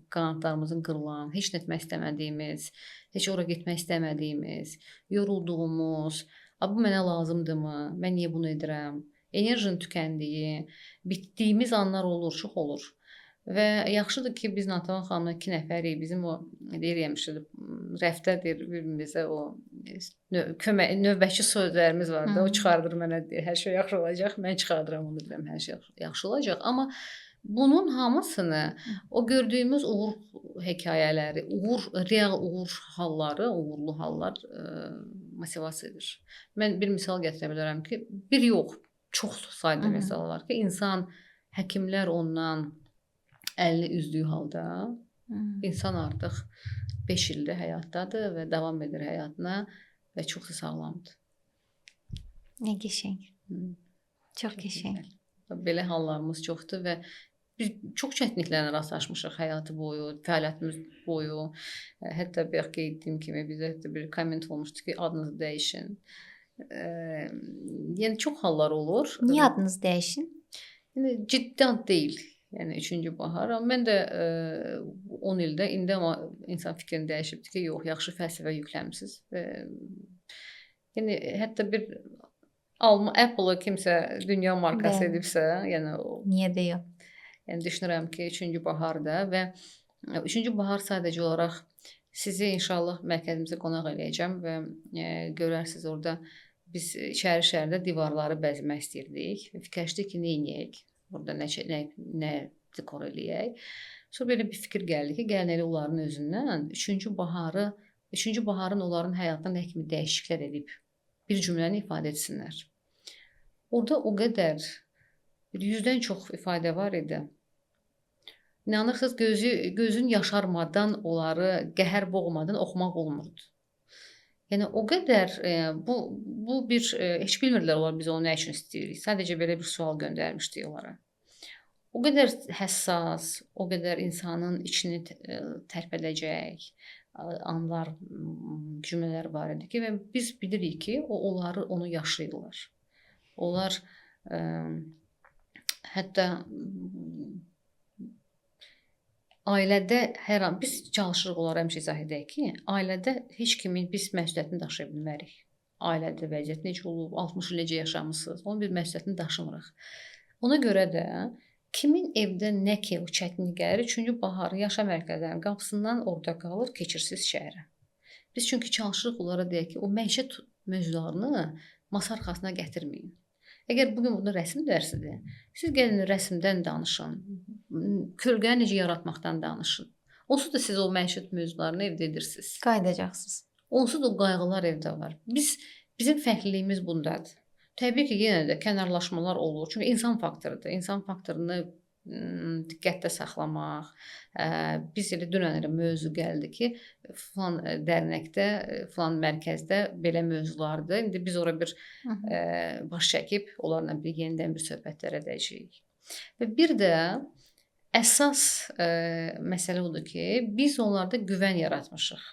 qanadlarımızın qırılan, heç nə etmək istəmədiyimiz, heç ora getmək istəmədiyimiz, yorulduğumuz, bu mənə lazımdırmı, mən niyə bunu edirəm, enerjinin tükəndiyi, bitdiyimiz anlar olur, çox olur. Və yaxşıdır ki, biz Natəvan xanımla 2 nəfərik, bizim o, deyir, rəfdə deyir, bir-birimizə o kömək, növbəçi sözlərimiz var da, o çıxardır mənə, deyir, hər şey yaxşı olacaq, mən çıxardıram onu, deyirəm, hər şey yaxşı olacaq. Amma bunun hamısını o gördüyümüz uğur hekayələri, uğur, real uğur halları, uğurlu hallar motivasiya edir. Mən bir misal gətirə bilərəm ki, bir yox, çox sayda misal var ki, insan, həkimlər ondan əlini üzdüyü halda insan artıq 5 ildir həyatdadır və davam edir həyatına və çox da sağlamdır. Nə qəşəng. Çox qəşəng. Belə hallarımız çoxdur və biz çox çətinliklərlə rastlaşmışıq həyatı boyu, fəaliyyətimiz boyu. Hətta bayaq qeyd etdiyim kimi bizə hətta bir komment olmuşdu ki, adınızı dəyişin. Yəni çox hallar olur. Niyə adınızı dəyişin? Yəni ciddi ad deyil. Yəni 3-cü bahar. Amma mən də 10 ildə indi amma insan fikrini dəyişibdi ki, yox, yaxşı fəlsəfə yükləmisiniz. Yəni hətta bir alma Apple-ı kimsə dünya markası edibsə, yəni o niyə də yox? Yəni düşünürəm ki, 3-cü baharda və 3-cü bahar sadəcə olaraq sizi inşallah mərkəzimizə qonaq eləyəcəm və görərsiniz orada biz içəri şəhərdə divarları bəzəmək istəyirdik. Fikirləşdik ki, nə edək? Burada nə dekor eləyək. Sonra belə bir fikir gəldi ki, gəlin elə onların özündən 3-cü baharın onların həyatına nə kimi dəyişikliklər edib bir cümləni ifadə etsinlər. Orada o qədər bir 100-dən çox ifadə var idi. İnanırsınız, gözün yaşarmadan onları qəhər boğmadan oxumaq olmurdu. Yəni o qədər bu bir heç bilmirdilər onlar biz onu nə üçün istəyirik. Sadəcə belə bir sual göndərmişdik onlara. O qədər həssas, o qədər insanın içini tərpədəcək anlar, cümlələr var idi ki, və biz bilirik ki, onları onu yaşayırlar. Onlar hətta ailədə hər an biz çalışırıq onlara həmişə izah edək ki, ailədə heç kimin biz məsuliyyətini daşıya bilmərik. Ailədə vəziyyət necə olub, 60 il necə yaşamısınız, onun bir məsuliyyətini daşımırıq. Ona görə də kimin evdə nə ki o çətinlik gəlir, 3-cü baharı yaşam mərkəzlərinin qapısından orada qalır, keçirsiz şəhərə. Biz çünki çalışırıq onlara deyək ki, o məişət mövzularını masa arxasına gətirməyin. Əgər bugün burada rəsm dərsidir, siz gəlin rəsmdən danışın, kölgəni necə yaratmaqdan danışın. Onsuz da siz o məişət mövzularını evdə edirsiniz. Qayıdacaqsınız. Onsuz da o qayğılar evdə var. Bizim fərqliliyimiz bundadır. Təbii ki, yenə də kənarlaşmalar olur. Çünki insan faktorudur. İnsan faktorunu diqqətdə saxlamaq. Biz elə dünən elə mövzu gəldi ki, filan dərnəkdə, filan mərkəzdə belə mövzulardır. İndi biz ora bir baş çəkib onlarla bir yenidən bir söhbətlər edəcəyik. Və bir də əsas məsələ odur ki, biz onlarda güvən yaratmışıq.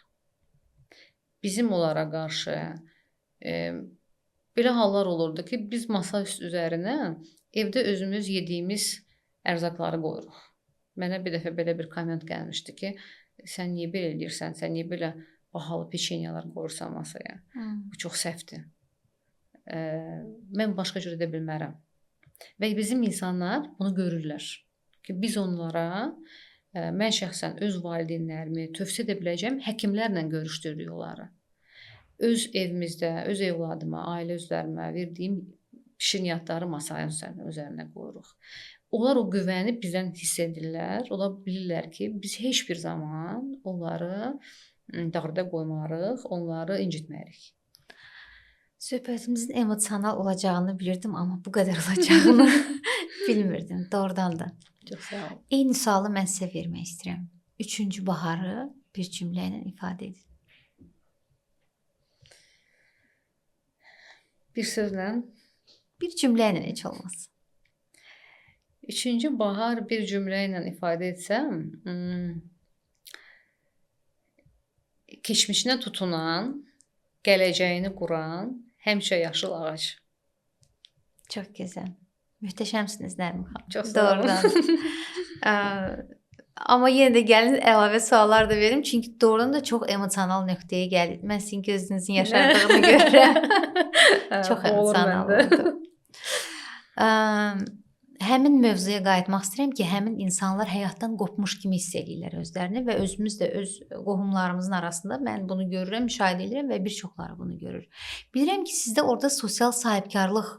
Bizim onlara qarşı belə hallar olurdu ki, biz masa üzərinə evdə özümüz yediyimiz ərzaqları qoyuruq. Mənə bir dəfə belə bir komment gəlmişdi ki, sən niyə belə eləyirsən, sən niyə belə bahalı peçenyalar qoyursan masaya? Bu çox səhvdir. Mən başqa cür edə bilmərəm. Və bizim insanlar bunu görürlər ki, biz onlara Mən şəxsən öz valideynlərimi tövsiyə edə biləcəyim həkimlərlə görüşdürürük onları. Öz evimizdə, öz evladıma, ailə üzvlərimə verdiyim şirniyyatları masanın üzərinə qoyuruq. Onlar o güvəni bizdən hiss edirlər. Onlar bilirlər ki, biz heç bir zaman onları dağda qoymarıq, onları incitmərik. Söhbətimizin emosional olacağını bilirdim, amma bu qədər olacağını bilmirdim. Doğrudan da. Çox sağ olun. Eyni sualı mən sizə vermək istəyirəm. Üçüncü baharı bir cümlə ilə ifadə edin. Bir sözlə? Bir cümlə ilə heç olmaz. Üçüncü bahar bir cümlə ilə ifadə etsəm, keçmişinə tutunan, gələcəyini quran, həmişə yaşıl ağac. Çox gözəl. Möhtəşəmsiniz Nərmin xanım. Çox sağ olun. Doğrudan. Amma yenə də gəlin əlavə suallar da verim, çünki doğrudan da çox emosional nöqtəyə gəldik. Mən sizin gözünüzün yaşardığını görürəm. Çox emosional oldu. Həmin mövzuya qayıtmaq istəyirəm ki, həmin insanlar həyatdan qopmuş kimi hiss eləyirlər özlərini və özümüz də öz qohumlarımızın arasında mən bunu görürəm, müşahidə edirəm və bir çoxları bunu görür. Bilirəm ki, sizdə orada sosial sahibkarlıq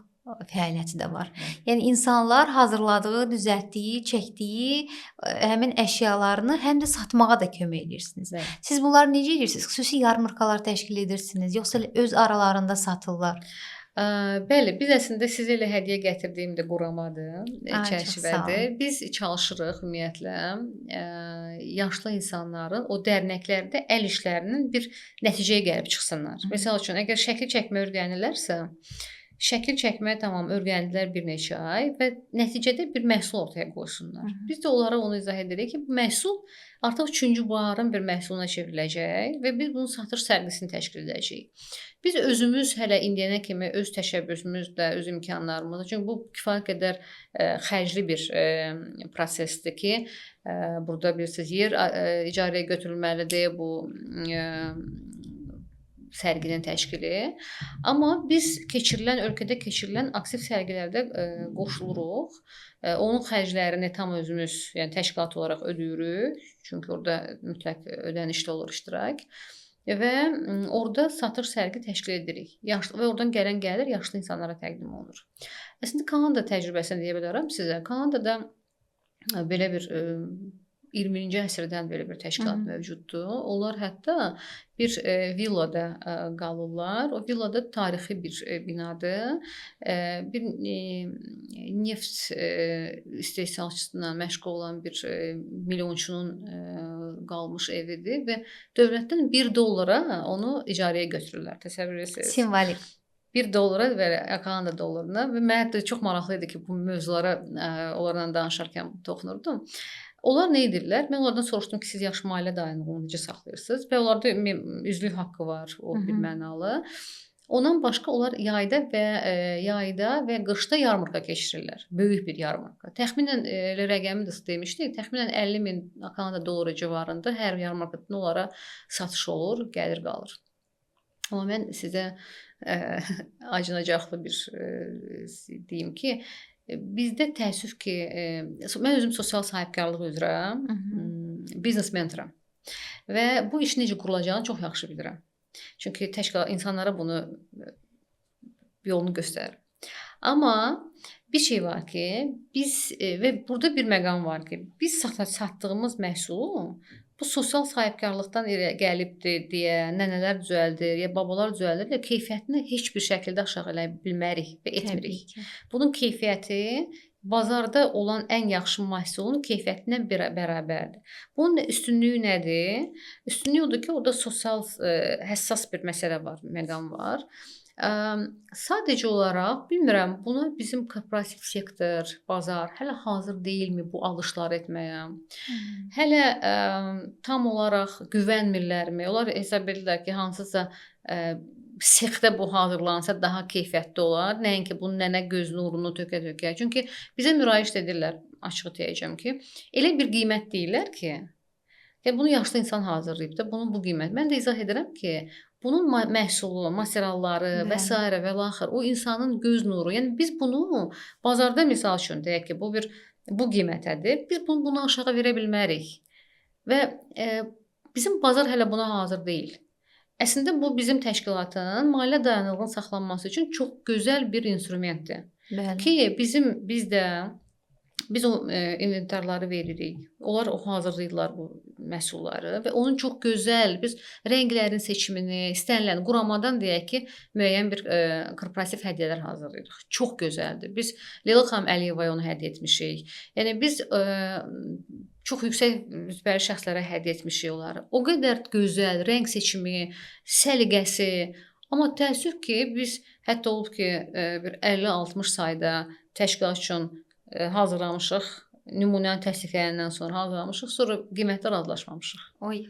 fəaliyyəti də var. Yəni insanlar hazırladığı, düzəltdiyi, çəkdiyi həmin əşyalarını həm də satmağa da kömək edirsiniz. Evet. Siz bunları necə edirsiniz? Xüsusi yarmarkalar təşkil edirsiniz, yoxsa öz aralarında satırlar? Bəli, biz əslində sizə elə hədiyyə gətirdiyim də quramadır, çərçivədir. Biz çalışırıq ümumiyyətlə yaşlı insanların o dərnəklərdə əl işlərinin bir nəticəyə gəlib çıxsınlar. Məsəl üçün, əgər şəkil çəkmə öyrənirlərsə, şəkil çəkməyə tamam öyrəndilər bir neçə ay və nəticədə bir məhsul ortaya qoysunlar. Biz də onlara onu izah edirik ki, bu məhsul artıq üçüncü baharın bir məhsuluna çevriləcək və biz bunun satış sərgisini təşkil edəcəyik. Biz özümüz hələ indiyənə kimi öz təşəbbüsümüzlə, öz imkanlarımızla, çünki bu kifayət qədər xərcli bir prosesdir ki, burada bilirsiniz, yer icarəyə götürülməlidir, bu sərginin təşkili. Amma biz keçirilən, ölkədə keçirilən aktiv sərgilərdə qoşuluruq. Onun xərclərini tam özümüz, yəni təşkilat olaraq ödəyirik. Çünki orada mütləq ödənişli olur iştirak. Və orada satış sərgi təşkil edirik. Yaşlı, və oradan gələn gəlir yaşlı insanlara təqdim olunur. Əslində Kanada təcrübəsini deyə bilərəm sizə. Kanadada belə bir 20-ci əsrdən belə bir təşkilat mövcuddur. Onlar hətta bir villada qalırlar. O villada tarixi bir binadır. Bir neft istehsalçısından məşğul olan bir milyonçunun qalmış evidir və dövlətdən $1 onu icarəyə götürürlər. Təsəvvür edirsiniz. Simvolik. $1 və Kanada dollarına və mənə də çox maraqlı idi ki, bu mövzulara onlarla danışarkən toxunurdum. Onlar nə edirlər? Mən onlardan soruşdum ki, siz yaş maliyyə dayanığını necə saxlayırsınız? Və onlarda üzvlük haqqı var, o bir mənalı. Ondan başqa onlar yayda və qışda yarmarka keçirirlər. Böyük bir yarmarka. Təxminən elə rəqəmi də demişdik, təxminən 50 min Kanada dolları civarında hər yarmarkadan onlara satış olur, gəlir qalır. Amma mən sizə acınacaqlı bir deyim ki, bizdə təəssüf ki, mən özüm sosial sahibkarlıq üzrə biznes mentoram və bu işin necə qurulacağını çox yaxşı bilirəm. Çünki təşkilat insanlara bunu yolunu göstərir. Amma bir şey var ki, biz və burada bir məqam var ki, biz satdığımız məhsulu bu sosial sahibkarlıqdan gəlibdir deyə nənələr düzəldir, ya babalar düzəldir və keyfiyyətini heç bir şəkildə aşağı eləyə bilmərik və etmirik. Bunun keyfiyyəti bazarda olan ən yaxşı məhsulun keyfiyyətindən bərabərdir. Bunun üstünlüyü nədir? Üstünlüyü odur ki, orada sosial həssas bir məsələ var, məqam var. Sadəcə olaraq, bilmirəm, buna bizim korporativ sektor, bazar hələ hazır deyilmi bu alışları etməyə? Hələ tam olaraq güvənmirlərmi? Onlar hesab edirlər ki, hansısa sexdə bu hazırlansa daha keyfiyyətli olar. Nəinki bu nənə göz nurunu tökə-tökə. Çünki bizə müraciət edirlər, açığı deyəcəm ki, elə bir qiymət deyirlər ki, bunu yaşlı insan hazırlayıb da, bunun bu qiymət. Mən də izah edirəm ki, bunun məhsulu, materialları və s. və ilaxır, o insanın göz nuru. Yəni biz bunu bazarda misal üçün deyək ki, bu bir bu qiymətədir. Biz bunu aşağı verə bilmərik. Və bizim bazar hələ buna hazır deyil. Əslində bu bizim təşkilatın maliyyə dayanıqlığının saxlanması üçün çox gözəl bir instrumentdir. Bəli. Ki biz o inventarları veririk. Onlar o hazırlayırlar bu məhsulları və onun çox gözəl biz rənglərin seçimini, istənilən quramadan deyək ki, müəyyən bir korporativ hədiyyələr hazırlayırıq. Çox gözəldir. Biz Leyla xanım Əliyevaya onu hədiyyə etmişik. Yəni biz çox yüksək rütbəli şəxslərə hədiyyə etmişik onları. O qədər gözəl rəng seçimi, səliqəsi. Amma təəssüf ki, biz hətta olub ki, bir 50-60 sayda təşkilat üçün hazırlamışıq. Nümunəni təsdiqləyəndən sonra hazırlamışıq, sonra qiymətdə razılaşmamışıq. Oy.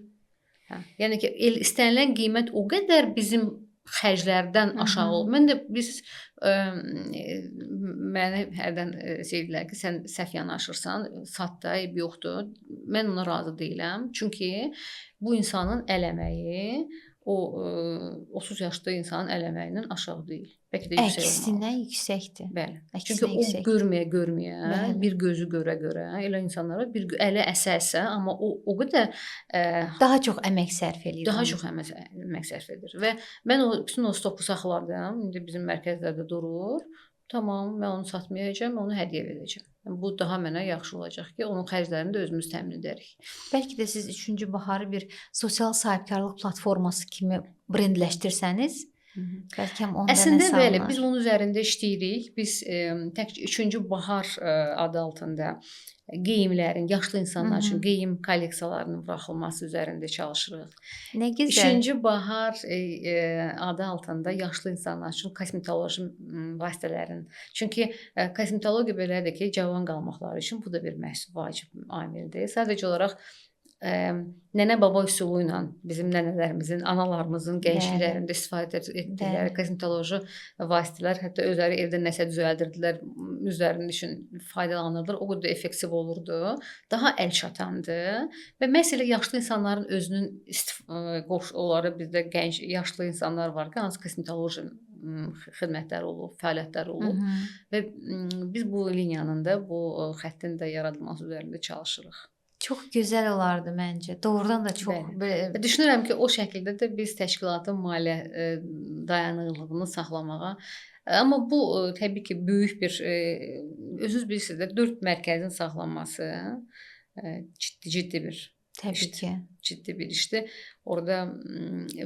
Hə. Yəni ki, istənilən qiymət o qədər bizim xərclərdən aşağı olub. Mən də biz məni hərdən deyirlər ki, sən səhv yanaşırsan, sat da, eybi yoxdur. Mən ona razı deyiləm. Çünki bu insanın əl əməyi o 30 yaşlı insanın əl əməyindən aşağı deyil. Bəlkə də yüksək olmalıdır. Əksinə yüksəkdir. Bəli. Əksinə Çünki o yüksəkdir. görməyə, Bəli. bir gözü görə-görə elə insanlara bir ələ əsə-əsə, amma o qədər daha çox əmək sərf eləyir. Daha çox əmək sərf edir və mən o bütün o stoku saxladım. İndi bizim mərkəzlərdə durur. Tamam, mən onu satmayacağam, onu hədiyyə verəcəm. Yəni, bu daha mənə yaxşı olacaq ki, onun xərclərini də özümüz təmin edərik. Bəlkə də siz 3-cü baharı bir sosial sahibkarlıq platforması kimi brendləşdirsəniz, bəlkə onda Əslində nəsə bəli, alınар. Biz bunun üzərində işləyirik. Biz tək 3-cü bahar adı altında geyimlərin, yaşlı insanlar üçün geyim kolleksiyalarının buraxılması üzərində çalışırıq. Nə gözəl. 3-cü bahar adı altında yaşlı insanlar üçün kosmetoloji vasitələrin. Çünki kosmetologiya belədir ki, cavan qalmaqları üçün bu da bir məhsul vacib amildir. Sadəcə olaraq nənə baba üsulu ilə bizim nənələrimizin, analarımızın gəncliklərində istifadə etdikləri kosmetoloji vasitələr, hətta özləri evdə nəsə düzəldirdilər, üzlərinin üçün faydalanırdılar. O qədər effektiv olurdu, daha əl çatandı və məsələ yaşlı insanların özünün onları bizdə gənc yaşlı insanlar var ki, hansı kosmetoloji xidmətləri olub, fəaliyyətləri olub və biz bu liniyanın da, bu xəttin də yaradılması üzərində çalışırıq. Çox gözəl olardı məncə. Doğrudan da çox belə... Düşünürəm ki, o şəkildə də biz təşkilatın maliyyə dayanıqlığını saxlamağa. Amma bu təbii ki, böyük bir özünüz bilirsiniz də 4 mərkəzin saxlanması ciddi bir təbii işdir. Ki. Ciddi bir işdir. Orada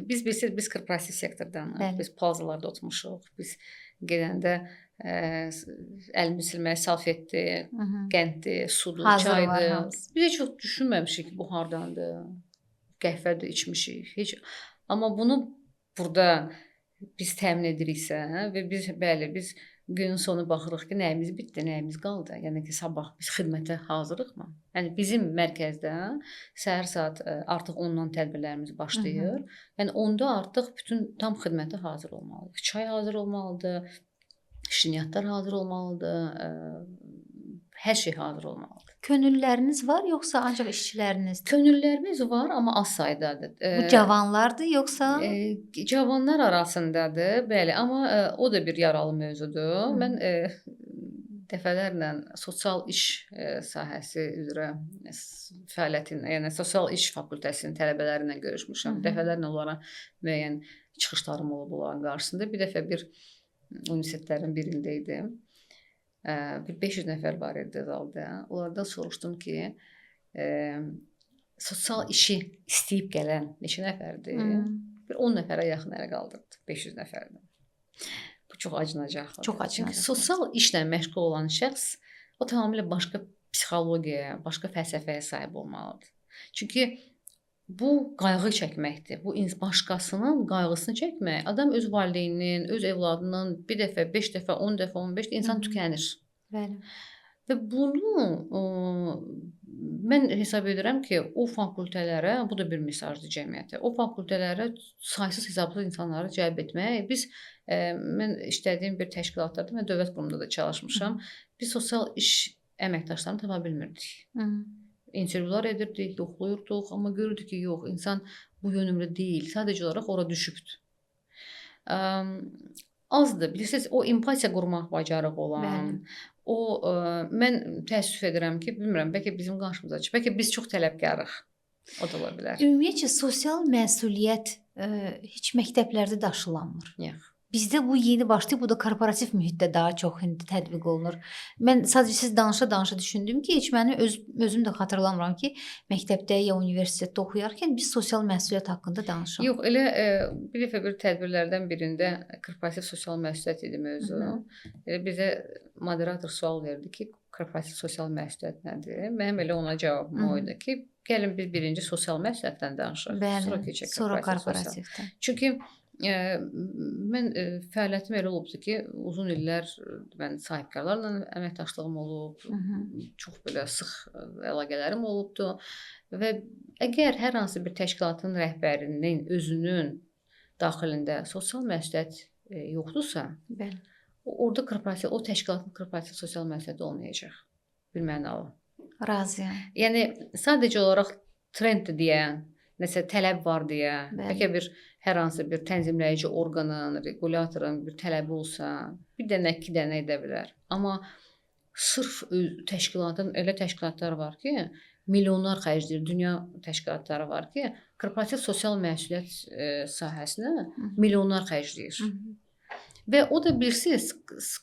biz bilirsiniz, biz korporativ sektordanıq. Biz plazalarda oturmuşuq. Biz gedəndə əlimi silməyə salfetdi, qənddi, sudur, hazır çaydı. Biz heç çox düşünməmişik ki, bu hardandır. Qəhvə də içmişik. Heç. Amma bunu burada biz təmin ediriksə və biz bəli, biz günün sonu baxırıq ki, nəyimiz bitdi, nəyimiz qaldı. Yəni ki, sabah biz xidmətə hazırıqmı? Yəni bizim mərkəzdə səhər saat artıq 10-dan tədbirlərimiz başlayır. Yəni 10-da artıq bütün tam xidmətə hazır olmalıyıq. Çay hazır olmalıdır, şirniyyatlar hazır olmalıdır, hər şey hazır olmalıdır. Könülləriniz var yoxsa ancaq işçiləriniz? Könüllərimiz var, amma az saydadır. Bu cavanlardır yoxsa? Cavanlar arasındadır, bəli, amma o da bir yaralı mövzudur. Mən dəfələrlə sosial iş sahəsi üzrə fəaliyyətin, yəni sosial iş fakültəsinin tələbələri ilə görüşmüşəm. Dəfələrlə onlara müəyyən çıxışlarım olub onların qarşısında. Bir dəfə bir universitetlərin birində idim. Bir 500 nəfər var idi zalda. Onlardan soruşdum ki, sosial işi istəyib gələn neçə nəfərdir? Bir 10 nəfərə yaxın ələ qaldırdı, 500 nəfərdən. Bu çox acınacaqlıdır. Çox acınacaqlıdır. Çünki sosial işlə məşğul olan şəxs o tamamilə başqa psixologiyaya, başqa fəlsəfəyə sahib olmalıdır. Çünki bu qayğı çəkməkdir. Bu başqasının qayğısını çəkmək. Adam öz valideyninin, öz evladının bir dəfə, 5 dəfə, 10 dəfə, 15 dəfə insan tükənir. Bəli. Və bunu mən hesab edirəm ki, o fakültələrə, bu da bir mesajdır cəmiyyətə, o fakültələrə saysız hesabsız insanları cəlb etmək. Biz, mən işlədiyim bir təşkilatlarda, mən dövlət qurumunda da çalışmışam. Biz sosial iş əməkdaşlarını tapa bilmirdik. İntervyular edirdik, yoxlayırdıq, amma görürdük ki, yox, insan bu yönümlü deyil, sadəcə olaraq ora düşübdür. Azdır, bilirsiniz, o empatiya qurmaq bacarığı olan, Bəli. O mən təəssüf edirəm ki, bilmirəm, bəlkə bizim qarşımıza çıxır, bəlkə biz çox tələbkarıq. O da ola bilər. Ümumiyyətcə sosial məsuliyyət heç məktəblərdə də aşılanmır. Yox. Bizdə bu yeni başlayıb, bu da korporativ mühitdə daha çox indi tətbiq olunur. Mən sadəcə siz danışa-danışa düşündüm ki, heç məni özüm də xatırlamıram ki, məktəbdə ya universitetdə oxuyarkən biz sosial məsuliyyət haqqında danışaq. Yox, elə bir dəfə bir tədbirlərdən birində korporativ sosial məsuliyyət idi mövzu. Elə bizə moderator sual verdi ki, korporativ sosial məsuliyyət nədir? Mənim elə ona cavabım o idi ki, gəlin biz birinci sosial məsuliyyətdən danışaq, Bəli, sonra keçək sonra korporativ sosial. Korporativdən. Çünki mən fəaliyyətim elə olubdur ki, uzun illər mən sahibkarlarla əməkdaşlığım olub, çox belə sıx əlaqələrim olubdur və əgər hər hansı bir təşkilatın rəhbərinin özünün daxilində sosial məsuliyyət yoxdursa, Bəli. orada korporativ, o təşkilatın korporativ sosial məsuliyyəti olmayacaq. Bir mənalı. Razıyam. Yəni sadəcə olaraq trenddir deyə, nəsə tələb var deyə, bəlkə bir hər hansı bir tənzimləyici orqanın, requlyatorun bir tələbi olsa, bir dənə, iki dənə edə bilər. Amma sırf təşkilatın elə təşkilatlar var ki, milyonlar xərcləyir, dünya təşkilatları var ki, korporativ sosial məsuliyyət sahəsinə milyonlar xərcləyir. Və o da bilirsiniz,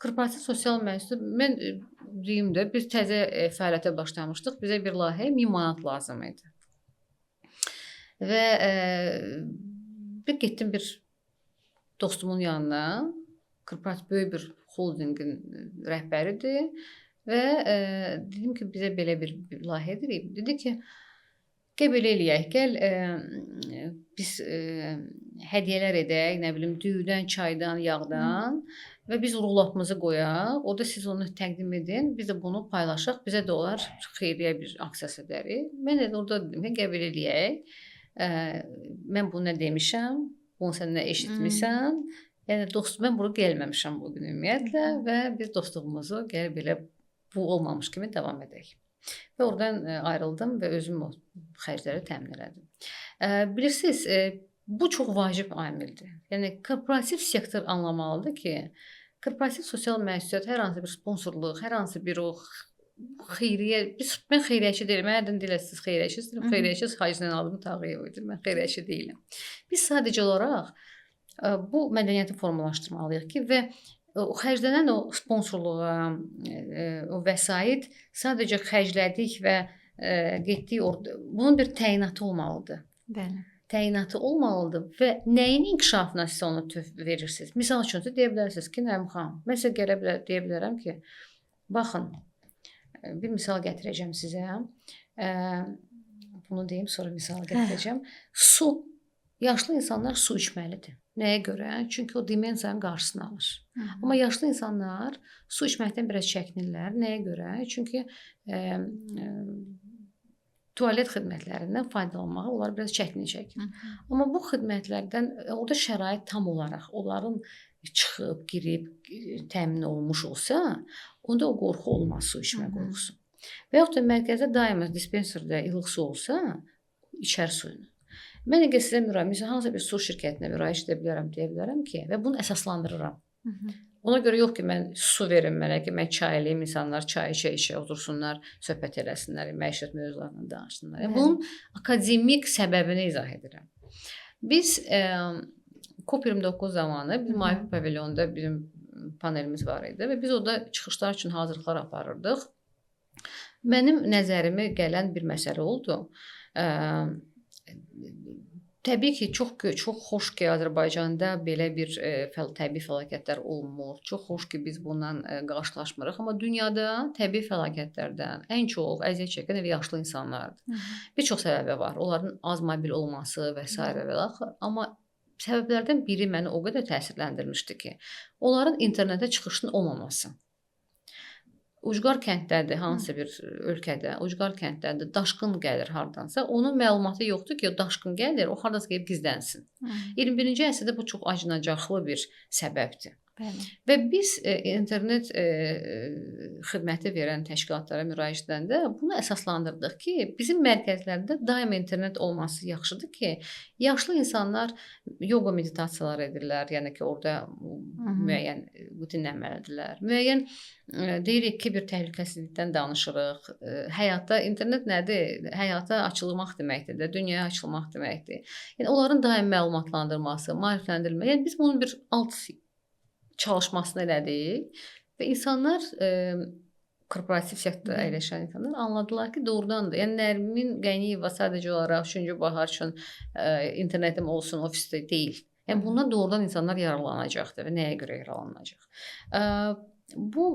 korporativ sosial məsuliyyət, mən deyim də, biz təzə fəaliyyətə başlamışdıq, bizə bir layihəyə 1000 manat lazım idi. Və bir getdim bir dostumun yanına, korporativ böyük bir holdinqin rəhbəridir və dedim ki, bizə belə bir layihə edirik. Dedi ki, gəl belə eləyək, gəl biz hədiyyələr edək, nə bilim, düyüdən, çaydan, yağdan və biz roll-up'ımızı qoyaq, orada siz onu təqdim edin, biz də bunu paylaşaq, bizə də olar xeyriyyə bir aksiyası edərik. Mən də orada dedim ki, gəl belə eləyək. Mən bunu nə demişəm, bunu sən nə eşitmisən. Yəni dost, mən bura gəlməmişəm bugün ümumiyyətlə və biz dostluğumuzu gəl belə bu olmamış kimi davam edək. Və oradan ayrıldım və özüm o xərcləri təmin elədim. Bilirsiniz, bu çox vacib amildir. Yəni korporativ sektor anlamalıdır ki, korporativ sosial məsuliyyət hər hansı bir sponsorluq, hər hansı bir o xeyriyyə, mən xeyriyyəçi deyiləm. Hərdən deyirlər siz xeyriyyəçisiniz, xeyriyyəçi Hacı Zeynalabdin Tağıyev idi. Mən xeyriyyəçi deyiləm. Biz sadəcə olaraq bu mədəniyyəti formalaşdırmalıyıq ki və o xərclənən o sponsorluğa, o vəsait sadəcə xərclədik və getdik orada. Bunun bir təyinatı olmalıdır. Bəli. Təyinatı olmalıdır və nəyin inkişafına siz onu verirsiniz? Misal üçün deyə bilərsiniz ki, Nərim xanım, mən sizə gələ bilər, deyə bilərəm ki, baxın, bir misal gətirəcəm sizə. Bunu deyim, sonra misal gətirəcəm. Su, yaşlı insanlar su içməlidir. Nəyə görə? Çünki o demensiyanın qarşısını alır. Amma yaşlı insanlar su içməkdən biraz çəkinirlər. Nəyə görə? Çünki tualet xidmətlərindən faydalanmağa onlar biraz çətinlik çəkir. Amma bu xidmətlərdən orada şərait tam olaraq onların çıxıb, girib, təmin olunmuş olsa, onda o qorxu olmaz, su içmə qorxusu. Və yaxud da mərkəzdə daima dispenserdə ilıq su olsa, içər suyunu. Mən əgər sizə müraciət, hansısa bir su şirkətinə müraciət edə bilərəm, deyə bilərəm ki, və bunu əsaslandırıram. Ona görə yox ki, mən su verim mənə ki, mən çay eləyim, insanlar çay içə-içə otursunlar, söhbət eləsinlər, məişət mövzularından danışsınlar. Yəni, bunun akademik səbəbini izah edirəm. Biz COP29 zamanı biz Mavi Pavilyonda bizim panelimiz var idi və biz orada çıxışlar üçün hazırlıqlar aparırdıq. Mənim nəzərimə gələn bir məsələ oldu. Təbii ki, çox xoş ki, Azərbaycanda belə bir təbii fəlakətlər olmur. Çox xoş ki, biz bundan qarşılaşmırıq. Amma dünyada təbii fəlakətlərdən ən çox əziyyət çəkən elə yaşlı insanlardır. Bir çox səbəbi var. Onların az mobil olması və s. və axır. Amma səbəblərdən biri məni o qədər təsirləndirmişdi ki, onların internetə çıxışının olmaması. Ucqar kənddədir, hansısa bir ölkədə, ucqar kənddədir, daşqın gəlir hardansa, onun məlumatı yoxdur ki, o daşqın gəlir, o hardasa gəlib gizlənsin. 21-ci əsrdə bu çox acınacaqlı bir səbəbdir. Bəli. Və biz internet xidməti verən təşkilatlara müraciət edəndə bunu əsaslandırdıq ki, bizim mərkəzlərdə daim internet olması yaxşıdır ki, yaşlı insanlar yoqa meditasiyalar edirlər, yəni ki, orada müəyyən dinlənməlidirlər. Müəyyən deyirik ki, bir təhlükəsizlikdən danışırıq. Həyatda internet nədir? Həyata açılmaq deməkdir də, dünyaya açılmaq deməkdir. Yəni onların daim məlumatlandırması, maarifləndirilməsi. Yəni biz bunun bir alt çalışmasını elədik və insanlar korporativ sektorda əyləşən insanlar anladılar ki, doğrudan da. Yəni Nərmin Qəniyeva sadəcə olaraq 3-cü bahar üçün internetim olsun ofisdə deyil. Yəni bundan doğrudan insanlar yararlanacaqdır və nəyə görə yararlanacaq? Bu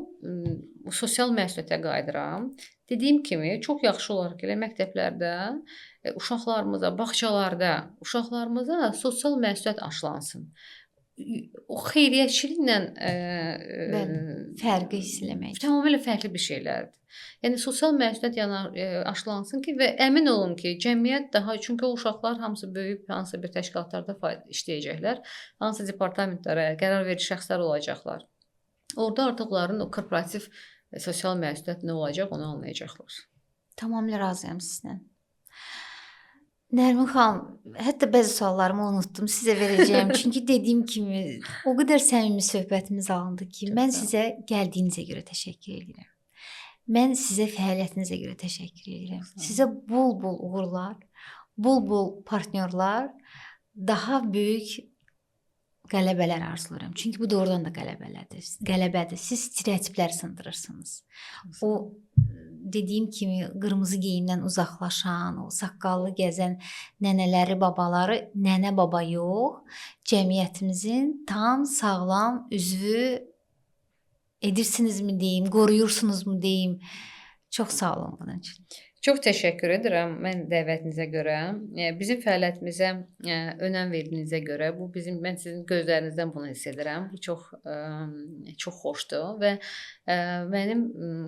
sosial məsuliyyətə qayıdıram. Dediyim kimi, çox yaxşı olar ki, elə məktəblərdə uşaqlarımıza, bağçalarda uşaqlarımıza sosial məsuliyyət aşılansın. O xeyriyyəçiliklə fərqi hiss eləmək tamamilə fərqli bir şeylərdir. Yəni sosial məsuliyyət aşılansın ki və əmin olun ki, cəmiyyət daha, çünki o uşaqlar hamısı böyüyüb hansısa bir təşkilatlarda işləyəcəklər, hansısa departamentlərə qərar verici şəxslər olacaqlar. Orada artıq onların o korporativ sosial məsuliyyət nə olacaq, onu anlayacaqlar. Tamamilə razıyam sizlə. Nərmin xanım, hətta bəzi suallarımı unutdum, sizə verəcəyim. Çünki dediyim kimi o qədər səmimi söhbətimiz alındı ki, çox mən sizə gəldiyinizə görə təşəkkür edirəm. Mən sizə fəaliyyətinizə görə təşəkkür edirəm. Sizə bol-bol uğurlar, bol-bol partnyorlar, daha böyük qələbələr arzulayıram. Çünki bu doğrudan da qələbələrdir. Qələbədir. Siz stereotiplər sındırırsınız. O dediyim kimi qırmızı geyimdən uzaqlaşan, o saqqallı gəzən nənələri, babaları nənə baba yox, cəmiyyətimizin tam sağlam üzvü edirsinizmi deyim, qoruyursunuzmu deyim. Çox sağ olun bunun üçün. Çox təşəkkür edirəm mən dəvətinizə görə. Bizim fəaliyyətimizə önəm verdiyinizə görə, bu bizim, mən sizin gözlərinizdən bunu hiss edirəm. Bu çox çox xoşdur və mənim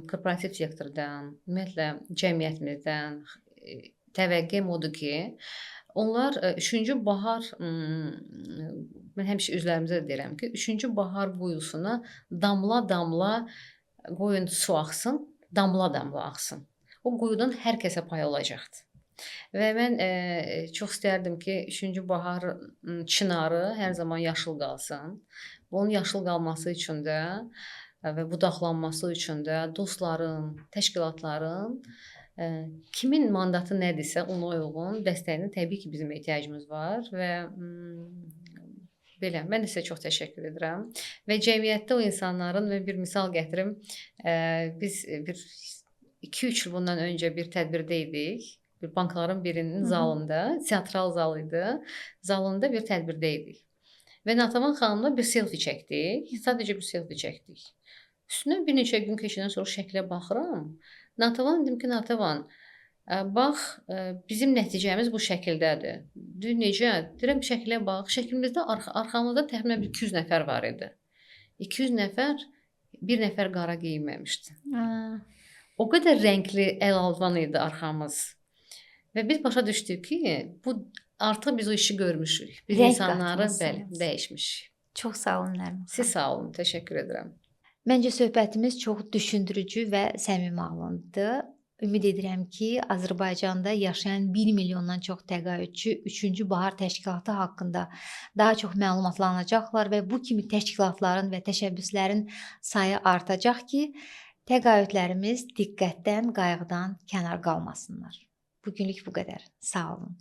korporativ sektordan, ümumiyyətlə cəmiyyətimizdən təvəqqəm odur ki, onlar 3-cü bahar, mən həmişə üzlərimizə də deyirəm ki, 3-cü bahar quyusuna damla-damla qoyun su axsın, damla-damla axsın. O quyudan hər kəsə pay olacaqdır. Və mən çox istərdim ki, 3-cü bahar çinarı hər zaman yaşıl qalsın. Bunun yaşıl qalması üçün də və budaqlanması üçün də dostların, təşkilatların kimin mandatı nədirsə ona uyğun dəstəyinə təbii ki, bizim ehtiyacımız var və belə, mən də sizə çox təşəkkür edirəm. Və cəmiyyətdə o insanların, və bir misal gətirim, biz bir 2-3 il bundan öncə bir tədbirdə idik. Bir bankların birinin zalında, teatral zal idi. Zalında bir tədbirdə idik. Və Natavan xanımla bir selfie çəkdik. Sadəcə bir selfie çəkdik. Üstünə bir neçə gün keçəndən sonra şəklə baxıram. Natavan dedim ki, Natavan, bax, bizim nəticəmiz bu şəkildədir. Deyir, necə? Deyirəm, şəklə bax. Şəklimizdə arxamızda təxminən 200 nəfər var idi. 200 nəfər, bir nəfər qara geyinməmişdi. O qədər rəngli əl-alvan idi arxamız. Və biz başa düşdük ki, bu artıq biz o işi görmüşük. Biz rəng insanları bəli, dəyişmişik. Çox sağ olun Nərmin. Siz sağ olun, təşəkkür edirəm. Məncə söhbətimiz çox düşündürücü və səmimi alındı. Ümid edirəm ki, Azərbaycanda yaşayan 1 milyondan çox təqaüdçü 3-cü Bahar Təşkilatı haqqında daha çox məlumatlanacaqlar və bu kimi təşkilatların və təşəbbüslərin sayı artacaq ki, təqaüdlərimiz diqqətdən, qayğıdan kənar qalmasınlar. Bugünlük bu qədər. Sağ olun.